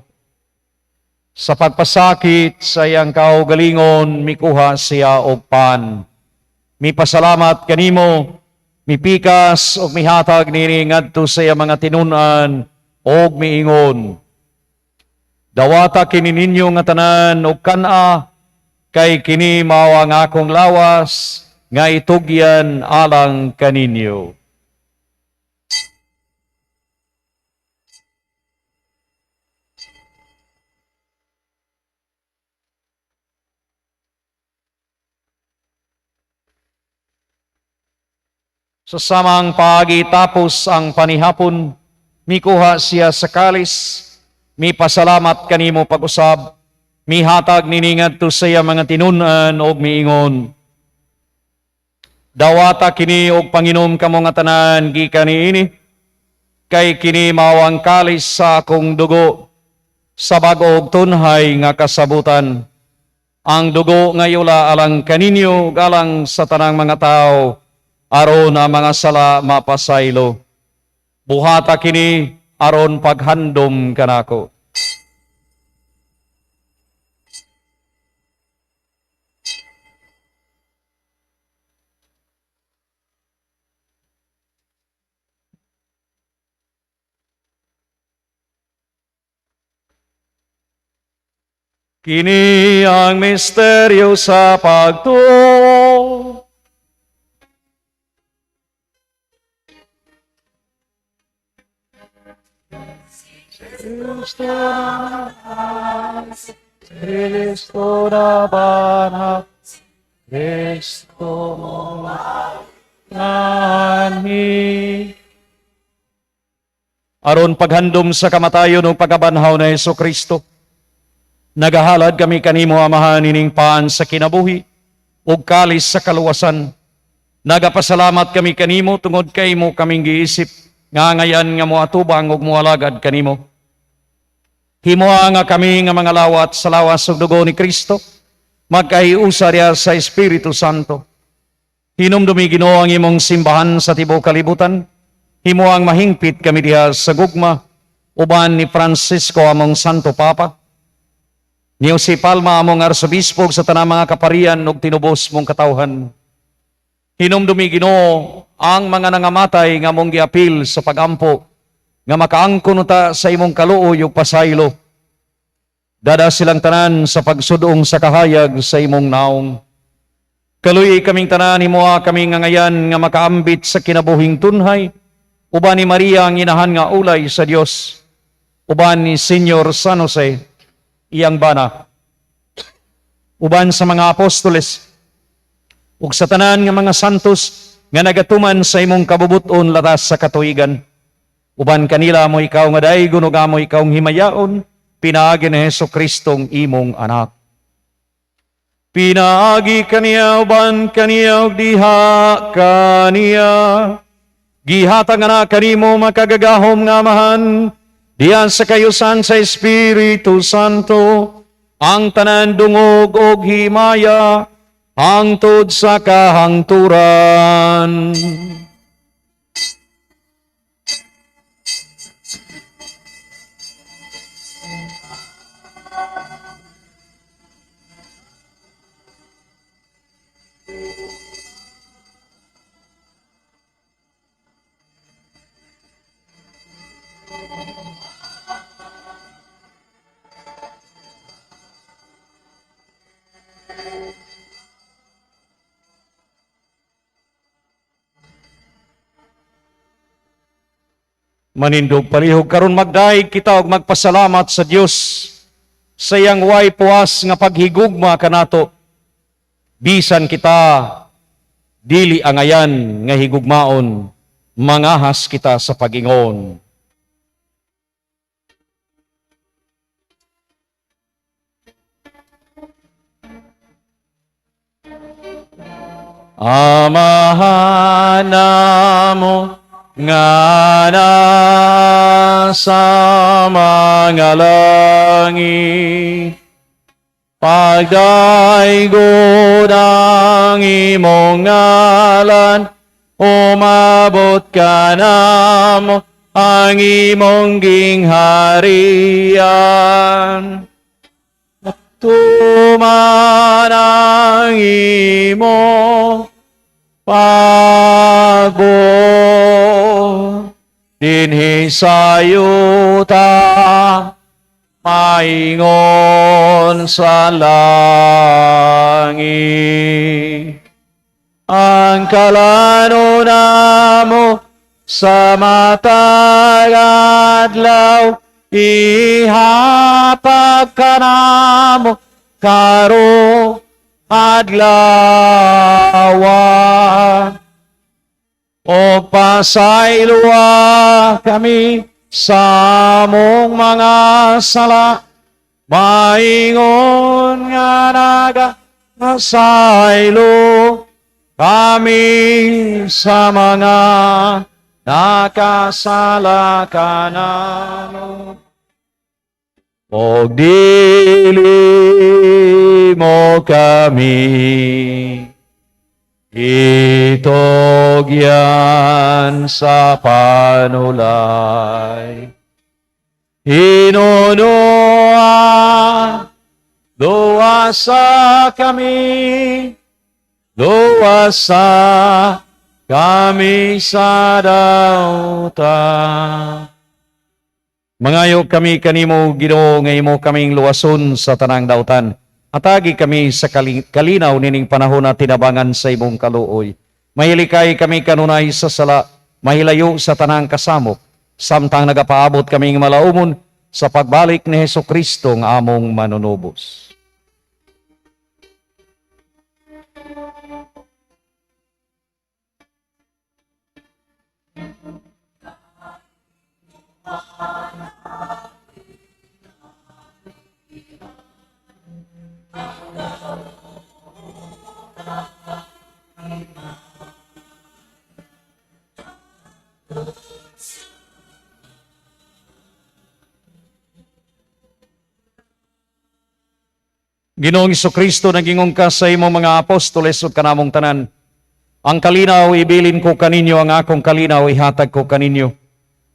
Sa pagpasakit sa iyang kaugalingon, mikuha siya og pan. Mipasalamat kanimo, mipikas ug mihatag nini ngadto sa iyang mga tinun-an og miingon: "Dawata kini ninyo nga tanan og kan-a, kay kini mao ang akong lawas nga itugyan alang kaninyo." Sa samang paagi tapos ang panihapon, mikuha siya sa kalis, mipasalamat kanimo pag-usab, mihatag nini ngadto sa iya mga tinun-an og miingon: "Dawata kini og panginom kamo nga tanan gikan niini, kay kini mao ang kalis sa akong dugo sa bag-o ug tunhay nga kasabutan. Ang dugo nga yula alang kaninyo ug alang sa tanang mga tawo aron ang mga sala mapasaylo. Buhata kini aron paghandom kanako." Kini ang misteryo sa pagtuo. Kristo Kristo nabanhaw, Kristo anhi. Aron paghandom sa kamatayon ug pagkabanhaw ni Hesus Kristo, nagahalad kami kanimo, Amahan, ining pan sa kinabuhi ug kalis sa kaluwasan. Nagapasalamat kami kanimo tungod kay imo kaming giisip nga angayan nga moatubang ug moalagad kanimo. Himoa nga kami nga mga lawat sa lawas ug dugo ni Kristo magkahiusa diha sa Espiritu Santo. Hinumdumi, Ginoo, ang imong simbahan sa tibuok kalibutan. Himoang mahingpit kami diha sa gugma uban ni Francisco among Santo Papa, ni Jose Palma among Arsobispo, sa tanang mga kaparian ug tinubos mong katawhan. Hinumdumi, Ginoo, ang mga nangamatay nga mong giapil sa pagampo nga makaangkon unta sa imong kaluoy ug pasaylo. Dada silang tanan sa pagsudong sa kahayag sa imong naong. Kaluy kaming tanan, himoa kaming angayan nga makaambit sa kinabuhing tunhay uban ni Maria ang inahan nga ulay sa Dios, uban ni Senyor San Jose, iyang bana, uban sa mga apostoles, ug sa tanan nga mga santos nga nagatuman sa imong kabubuton latas sa katuigan. Uban kanila amo ikaw nga daygon ug amo ikaw himayaon pinaagi ni Hesus Kristong imong anak. Pinaagi kaniya, uban kaniya, ug diha kaniya, gihatag ana kanimo, makagagahom nga Amahan, diha sa kayusan sa Espiritu Santo, ang tanan dungog og himaya hangtod sa kahangturan. Manindog palihog karon magdayeg kita og magpasalamat sa Dios sa iyang way puwas nga paghigugma kanato bisan kita dili angayan nga higugmaon. Mangahas kita sa pagingon. Amahan namo nga nasa mga langit, pagdaygon ang imong ngalan, umabot kanamo ang imong gingharian. Tuman ang imong pagbuot dinhi sa yuta maingon sa langit. Ang kalanon namo sa matag adlaw ihatag kanamo karong adlawa. O pasayloa kami sa among mga sala, maingon nga nagasaylo kami sa mga nakasala kanamo. Og dili mo kami itugyan sa panulay. Hinunoa, luwasa kami, luwasa kami sa dautan. Mangayo kami kanimo, Ginoo, nga imo kaming luwason sa tanang dautan. Hatagi kami sa kalinaw nining panahon na tinabangan sa imong kaluoy. Mahilikay kami kanunay sa sala, mahilayo sa tanang kasamok, samtang nagapaabot kaming malaumon sa pagbalik ni Hesus Kristo nga among manunubos. Ginoong Kristo, nagingon ka sa imong mga apostoles ug kanamong tanan. Ang kalinaw ibilin ko kaninyo, ang akong kalinaw ihatag ko kaninyo.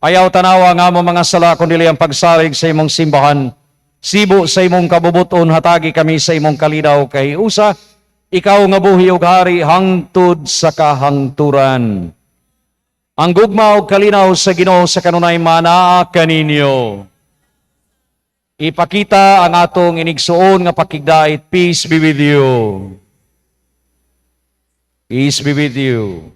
Ayaw tanawa ang among mga sala kundi ang pagsalig sa imong simbahan. Sibo sa imong kabubuton, hatagi kami sa imong kalinaw kay usa ikaw nga buhi ug hari hangtod sa kahangturan. Ang gugma ug kalinaw sa Ginoo sa kanunay manaa kaninyo. Ipakita ang atong inigsuon nga pakigdait. Peace be with you. Peace be with you.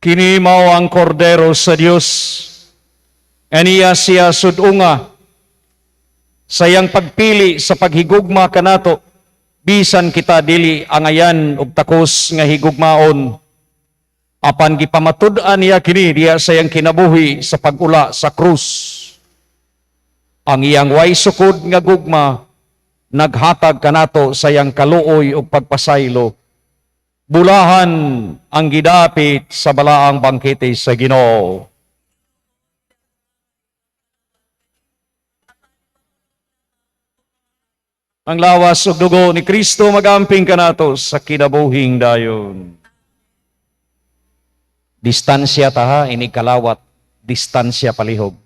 Kini mao ang kordero sa Dios. Aniya siya sudunga sa iyang pagpili sa paghigugma kanato, bisan kita dili angayan og takos nga higugmaon, apan gipamatud-an niya kini diya sa iyang kinabuhi sa pag-ula sa krus. Ang iyang way sukod nga gugma naghatag kanato sa iyang kaluoy ug pagpasaylo. Bulahan ang gidapit sa balaang bangkete sa Ginoo. Ang lawas ug dugo ni Kristo magamping kanato sa kinabuhing dayon. Distansya ta ha, ini kalawat, distansya palihog.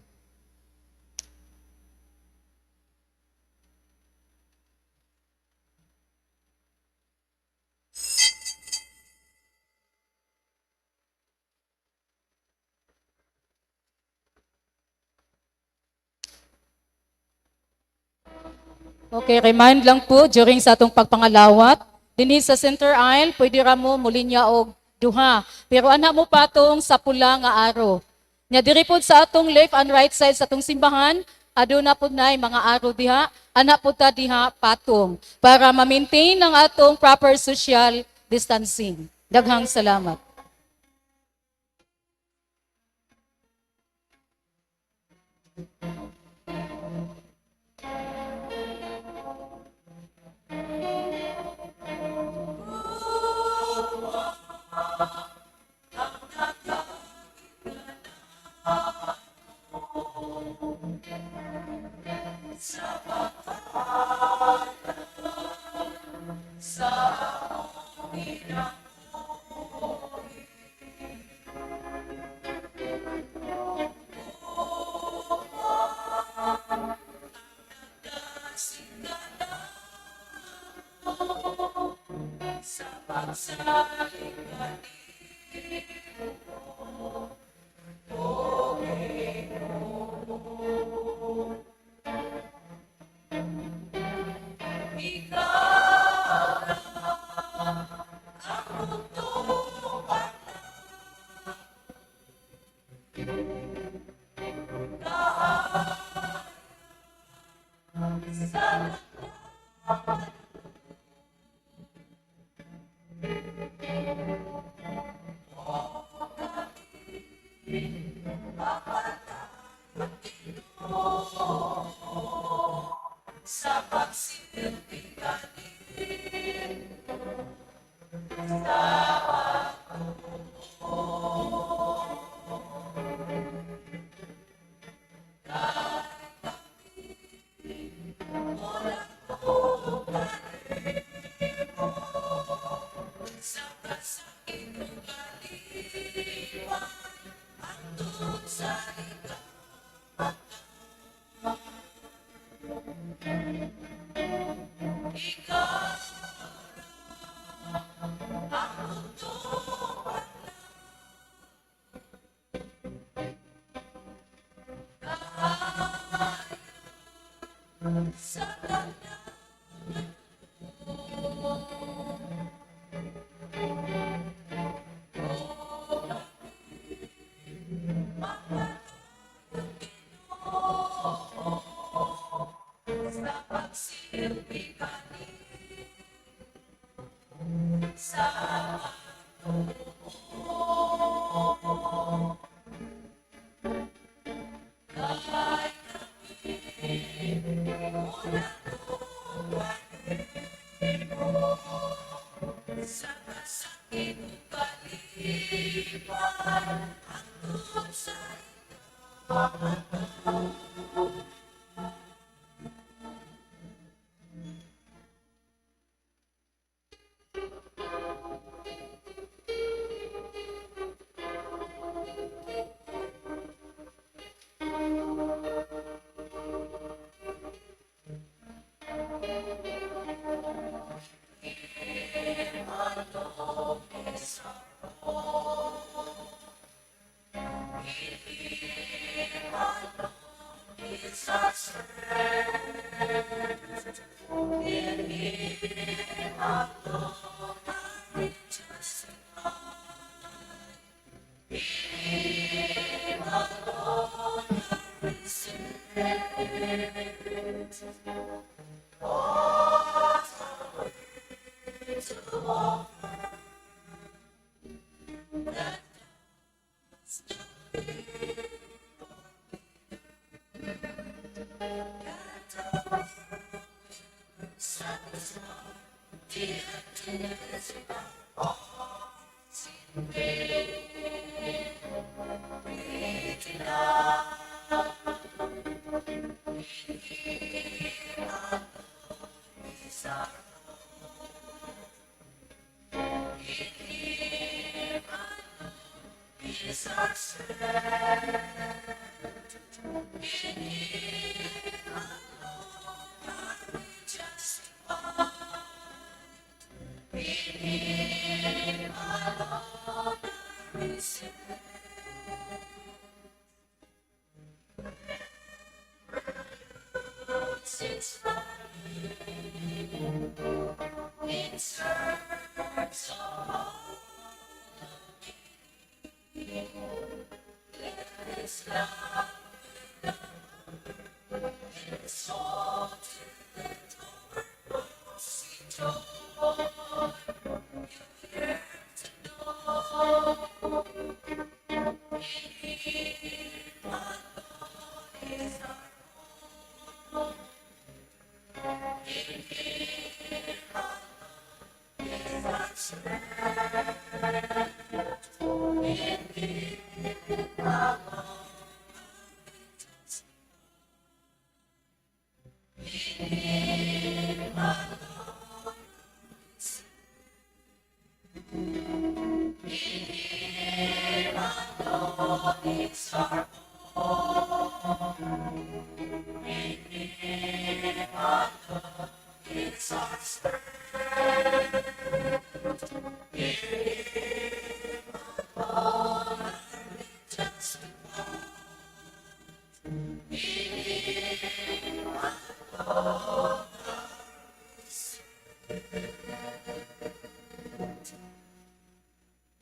Okay, remind lang po during sa atong pagpangalawat, dinhi sa center aisle, pwede ra mo mulinya og duha. Pero ana mo patong sa pula nga aro. Nya diri pod sa atong left and right side sa atong simbahan, aduna pod nay mga aro diha, ana pod ta diha patong para ma-maintain ang atong proper social distancing. Daghang salamat.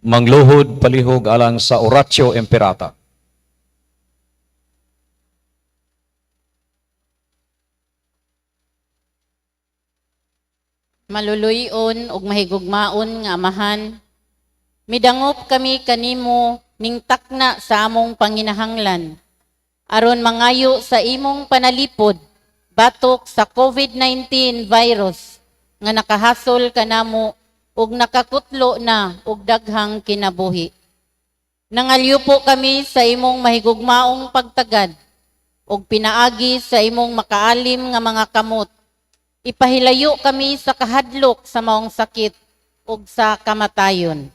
Mangluhod palihog alang sa Oratio Imperata. Maluluyon ug mahigugmaon nga Amahan, midangop kami kanimo ning takna sa among panginahanglan aron mangayo sa imong panalipod batok sa COVID-19 virus nga nakahasol kanamo ug nakakutlo na og daghang kinabuhi. Nangalyupo kami sa imong mahigugmaong pagtagad ug pinaagi sa imong makaalim nga mga kamot. Ipahilayo kami sa kahadlok sa maong sakit ug sa kamatayon.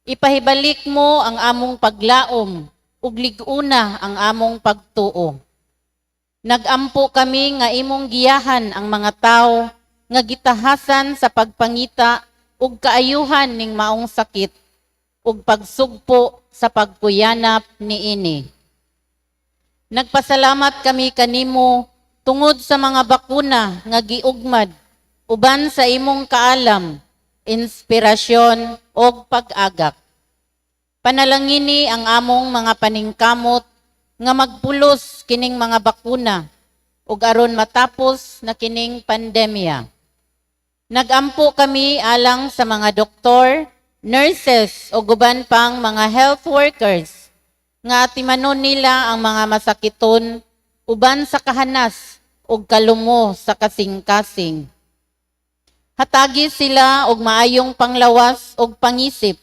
Ipahibalik mo ang among paglaom ug lig-una ang among pagtuo. Nagampo kami nga imong giyahan ang mga tawo nga gitahasan sa pagpangita ug kaayuhan ning maong sakit ug pagsugpo sa pagkuyanap niini. Nagpasalamat kami kanimo tungod sa mga bakuna nga giugmad uban sa imong kaalam, inspirasyon ug pag-agak. Panalangini ang among mga paningkamot nga magpulos kining mga bakuna ug aron matapos na kining pandemya. Nagampo kami alang sa mga doktor, nurses ug uban pang mga health workers nga atimanon nila ang mga masakiton uban sa kahanas ug kalumo sa kasing-kasing. Hatagi sila og maayong panglawas ug pangisip,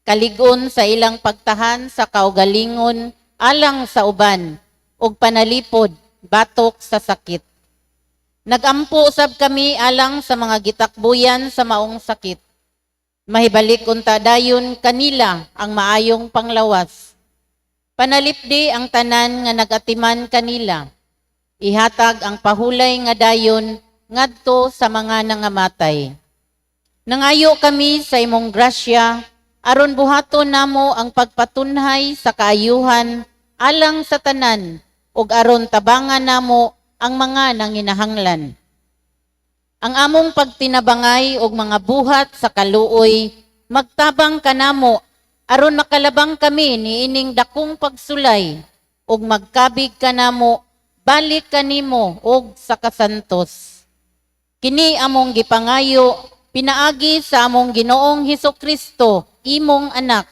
kalig-on sa ilang pagtahan sa kaugalingon alang sa uban ug panalipod batok sa sakit. Nagampo usab kami alang sa mga gitakbuyan sa maong sakit. Mahibalik unta dayon kanila ang maayong panglawas. Panalipdi ang tanan nga nagatiman kanila. Ihatag ang pahulay nga dayon ngadto sa mga nangamatay. Nangayo kami sa imong grasya aron buhaton namo ang pagpatunhay sa kaayuhan alang sa tanan ug aron tabangan namo ang mga nanginahanglan. Ang among pagtinabangay og mga buhat sa kaluoy magtabang kanamo aron makalabang kami niining dakong pagsulay ug magkabig kanamo balik kanimo og sa kasantos. Kini among gipangayo pinaagi sa among Ginoong Hesus Kristo, imong anak,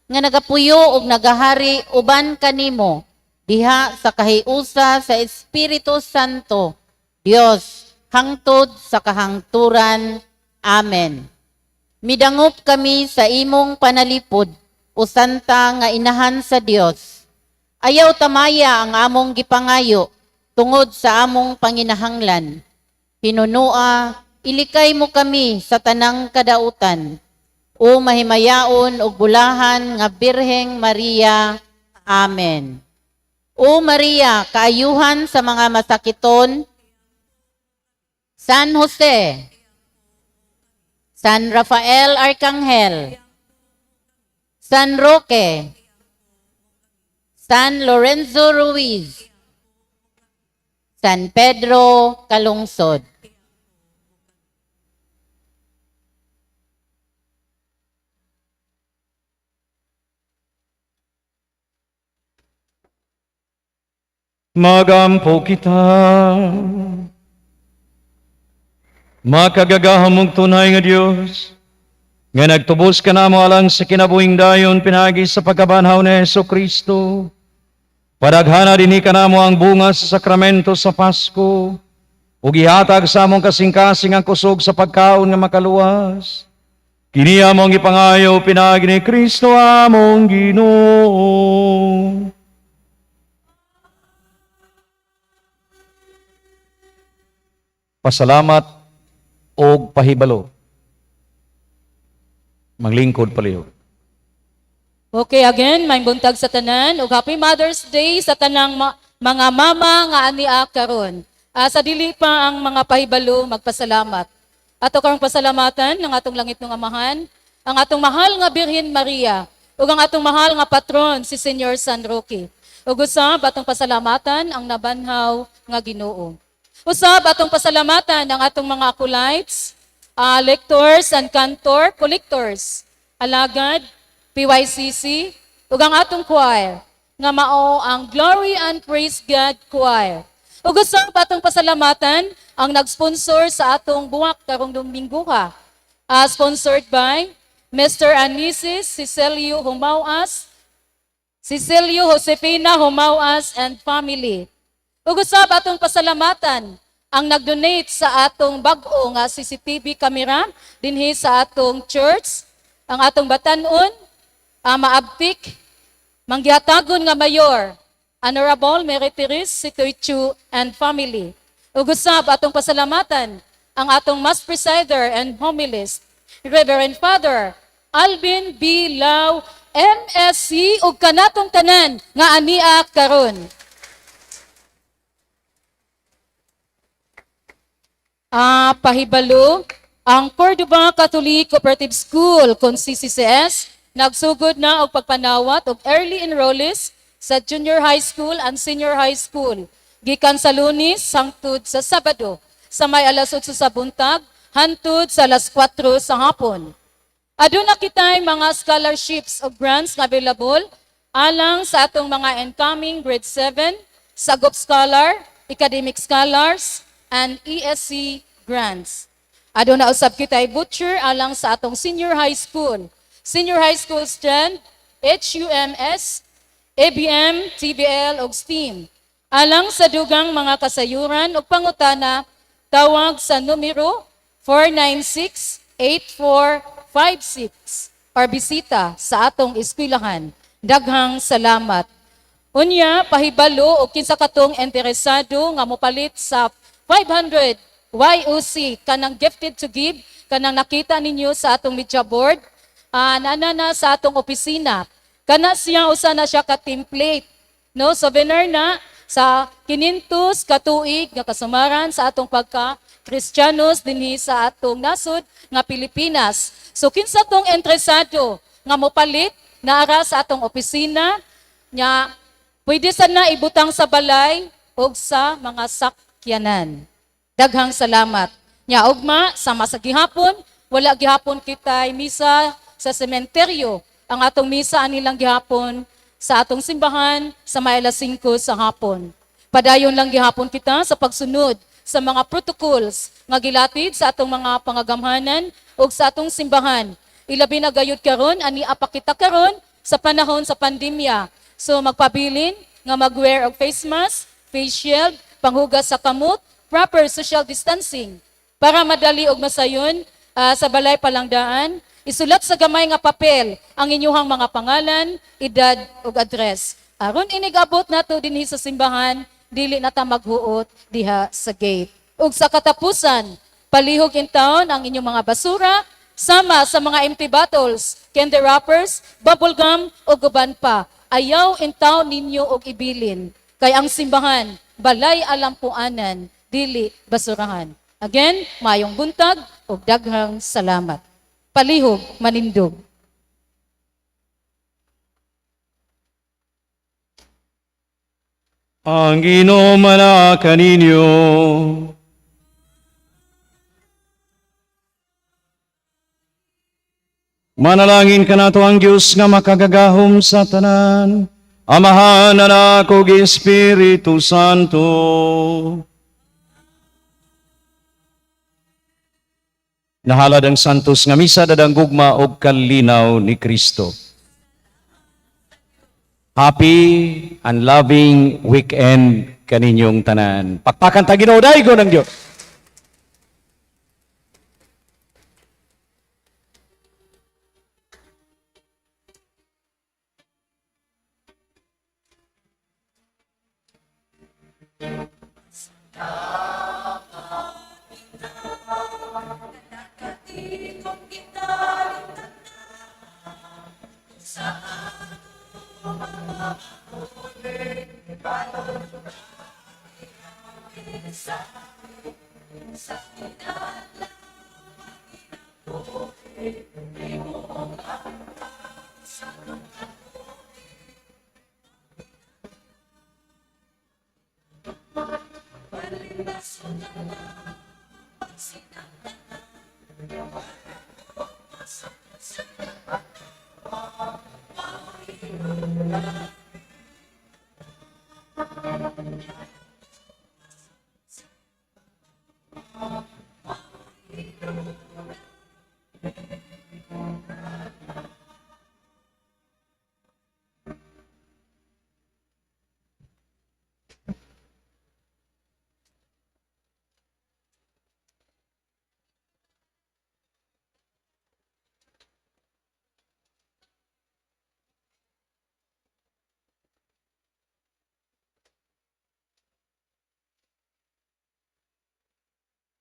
nga nagapuyo ug nagahari uban kanimo diha sa kahiusa sa Espiritu Santo, Dios, hangtod sa kahangturan. Amen. Midangop kami sa imong panalipod, o santa nga inahan sa Dios. Ayaw tamaya ang among gipangayo tungod sa among panginahanglan. Hinunua, ilikay mo kami sa tanang kadautan. O mahimayaon ug bulahan nga Birheng Maria. Amen. O Maria, kaayuhan sa mga masakiton, San Jose, San Rafael Arcangel, San Roque, San Lorenzo Ruiz, San Pedro Calungsod. Magampo kita. Makagagahom mong tunay nga Dios, nga nagtubos ka namo alang sa kinabuhing dayon pinaagi sa pagkabanhaw ni Hesus Kristo. Padaghana dinhi kanamo ang bunga sa sakramento sa Pasko, ug ihatag sa among kasing-kasing ang kusog sa pagkaon nga makaluwas. Kini among gipangayo pinaagi ni Kristo among Ginoo. Pasalamat og pahibalo. Maglingkod palihog. Okay, again, may buntag sa tanan ug Happy Mother's Day sa tanang mga mama nga ania karon. Sa dili pa ang mga pahibalo magpasalamat. Ato karong pasalamatan ng atong langit ng Amahan, ang atong mahal nga Birhen Maria, ug ang atong mahal nga patron si Senyor San Roque. Ug usab atong pasalamatan ang nabanhaw nga Ginoo. Usab atong pasalamatan ang atong mga acolytes, lectors and cantor, collectors, alagad, PYCC, ug ang atong choir, nga mao ang Glory and Praise God Choir. Ug usab atong pasalamatan ang nag-sponsor sa atong buwak karong Domingo ha. Sponsored by Mr. and Mrs. Cecilio Humawas, Cecilio Josefina Humawas and family. Ug usab atong pasalamatan ang nag-donate sa atong bag-o nga CCTV camera dinhi sa atong church, ang atong batan-on, maabtik, manggihatagon nga mayor, Honorable Mary Therese Sitoy and family. Ug usab atong pasalamatan ang atong mass presider and homilist, Reverend Father Alvin B. Lau, MSC, ug kanatong tanan nga ania karon. Pahibalo, ang Cordoba Catholic Cooperative School kon CCCS nagsugod na og pagpanawat og early enrollees sa junior high school and senior high school. Gikan sa Lunes hangtod sa Sabado sa may alas 8 sa buntag hangtod sa alas 4 sa hapon. Aduna kitay mga scholarships o grants nga available alang sa atong mga incoming grade 7, Sagop Scholar, Academic Scholars, and ESC grants. Aduna usab kitay voucher alang sa atong senior high school. Senior high school strand, HUMS, ABM, TBL ug STEAM. Alang sa dugang mga kasayuran ug pangutana, tawag sa numero 496-8456 or bisita sa atong eskwelahan. Daghang salamat. Unya, pahibalo og kinsa katong interesado nga mopalit sa 500 YOC kanang gifted to give, kanang nakita ninyo sa atong media board, nana na sa atong opisina. Kana siya, usa na siya ka template. No, souvenir na sa 500 ka tuig nga kasumaran sa atong pagka Kristiyanos dinhi sa atong nasod nga Pilipinas. So kinsa tong interesado nga mopalit, naara sa atong opisina nya, pwede sa na ibutang sa balay o sa mga sakyanan. Daghang salamat. Nya ugma sama sa gihapon, wala gihapon kitay misa sa sementeryo. Ang atong misa anilang gihapon sa atong simbahan sa may alas 5 sa hapon. Padayon lang gihapon kita sa pagsunod sa mga protocols nga gilatid sa atong mga pangagamhanan ug sa atong simbahan. Ilabi na gayud karon ani apa kita karon sa panahon sa pandemya. So magpabilin nga mag-wear og face mask, face shield, panghugas sa kamot, proper social distancing para madali og masayon sa balay palangdaan. Isulat sa gamay nga papel ang inyuhang mga pangalan, edad ug address. Aron inigabot nato dinhi sa simbahan, dili na ta maghuot diha sa gate. Ug sa katapusan, palihog in town ang inyong mga basura sama sa mga empty bottles, candy wrappers, bubble gum ug uban pa. Ayaw in town ninyo og ibilin. Kay ang simbahan, balay alampuanan, dili basurahan. Again, maayong buntag ug daghang salamat. Palihog manindog. Ang Ginoo manaa kaninyo. Manalangin kanato ang Dios nga makagagahom sa tanan, Amahan, Anak ug Espiritu Santo. Nahalad ang santos nga misa, dadang gugma og kalinaw ni Kristo. Happy and loving weekend kaninyong tanan. Pakpakan ta Ginoo, daygon ang Dios.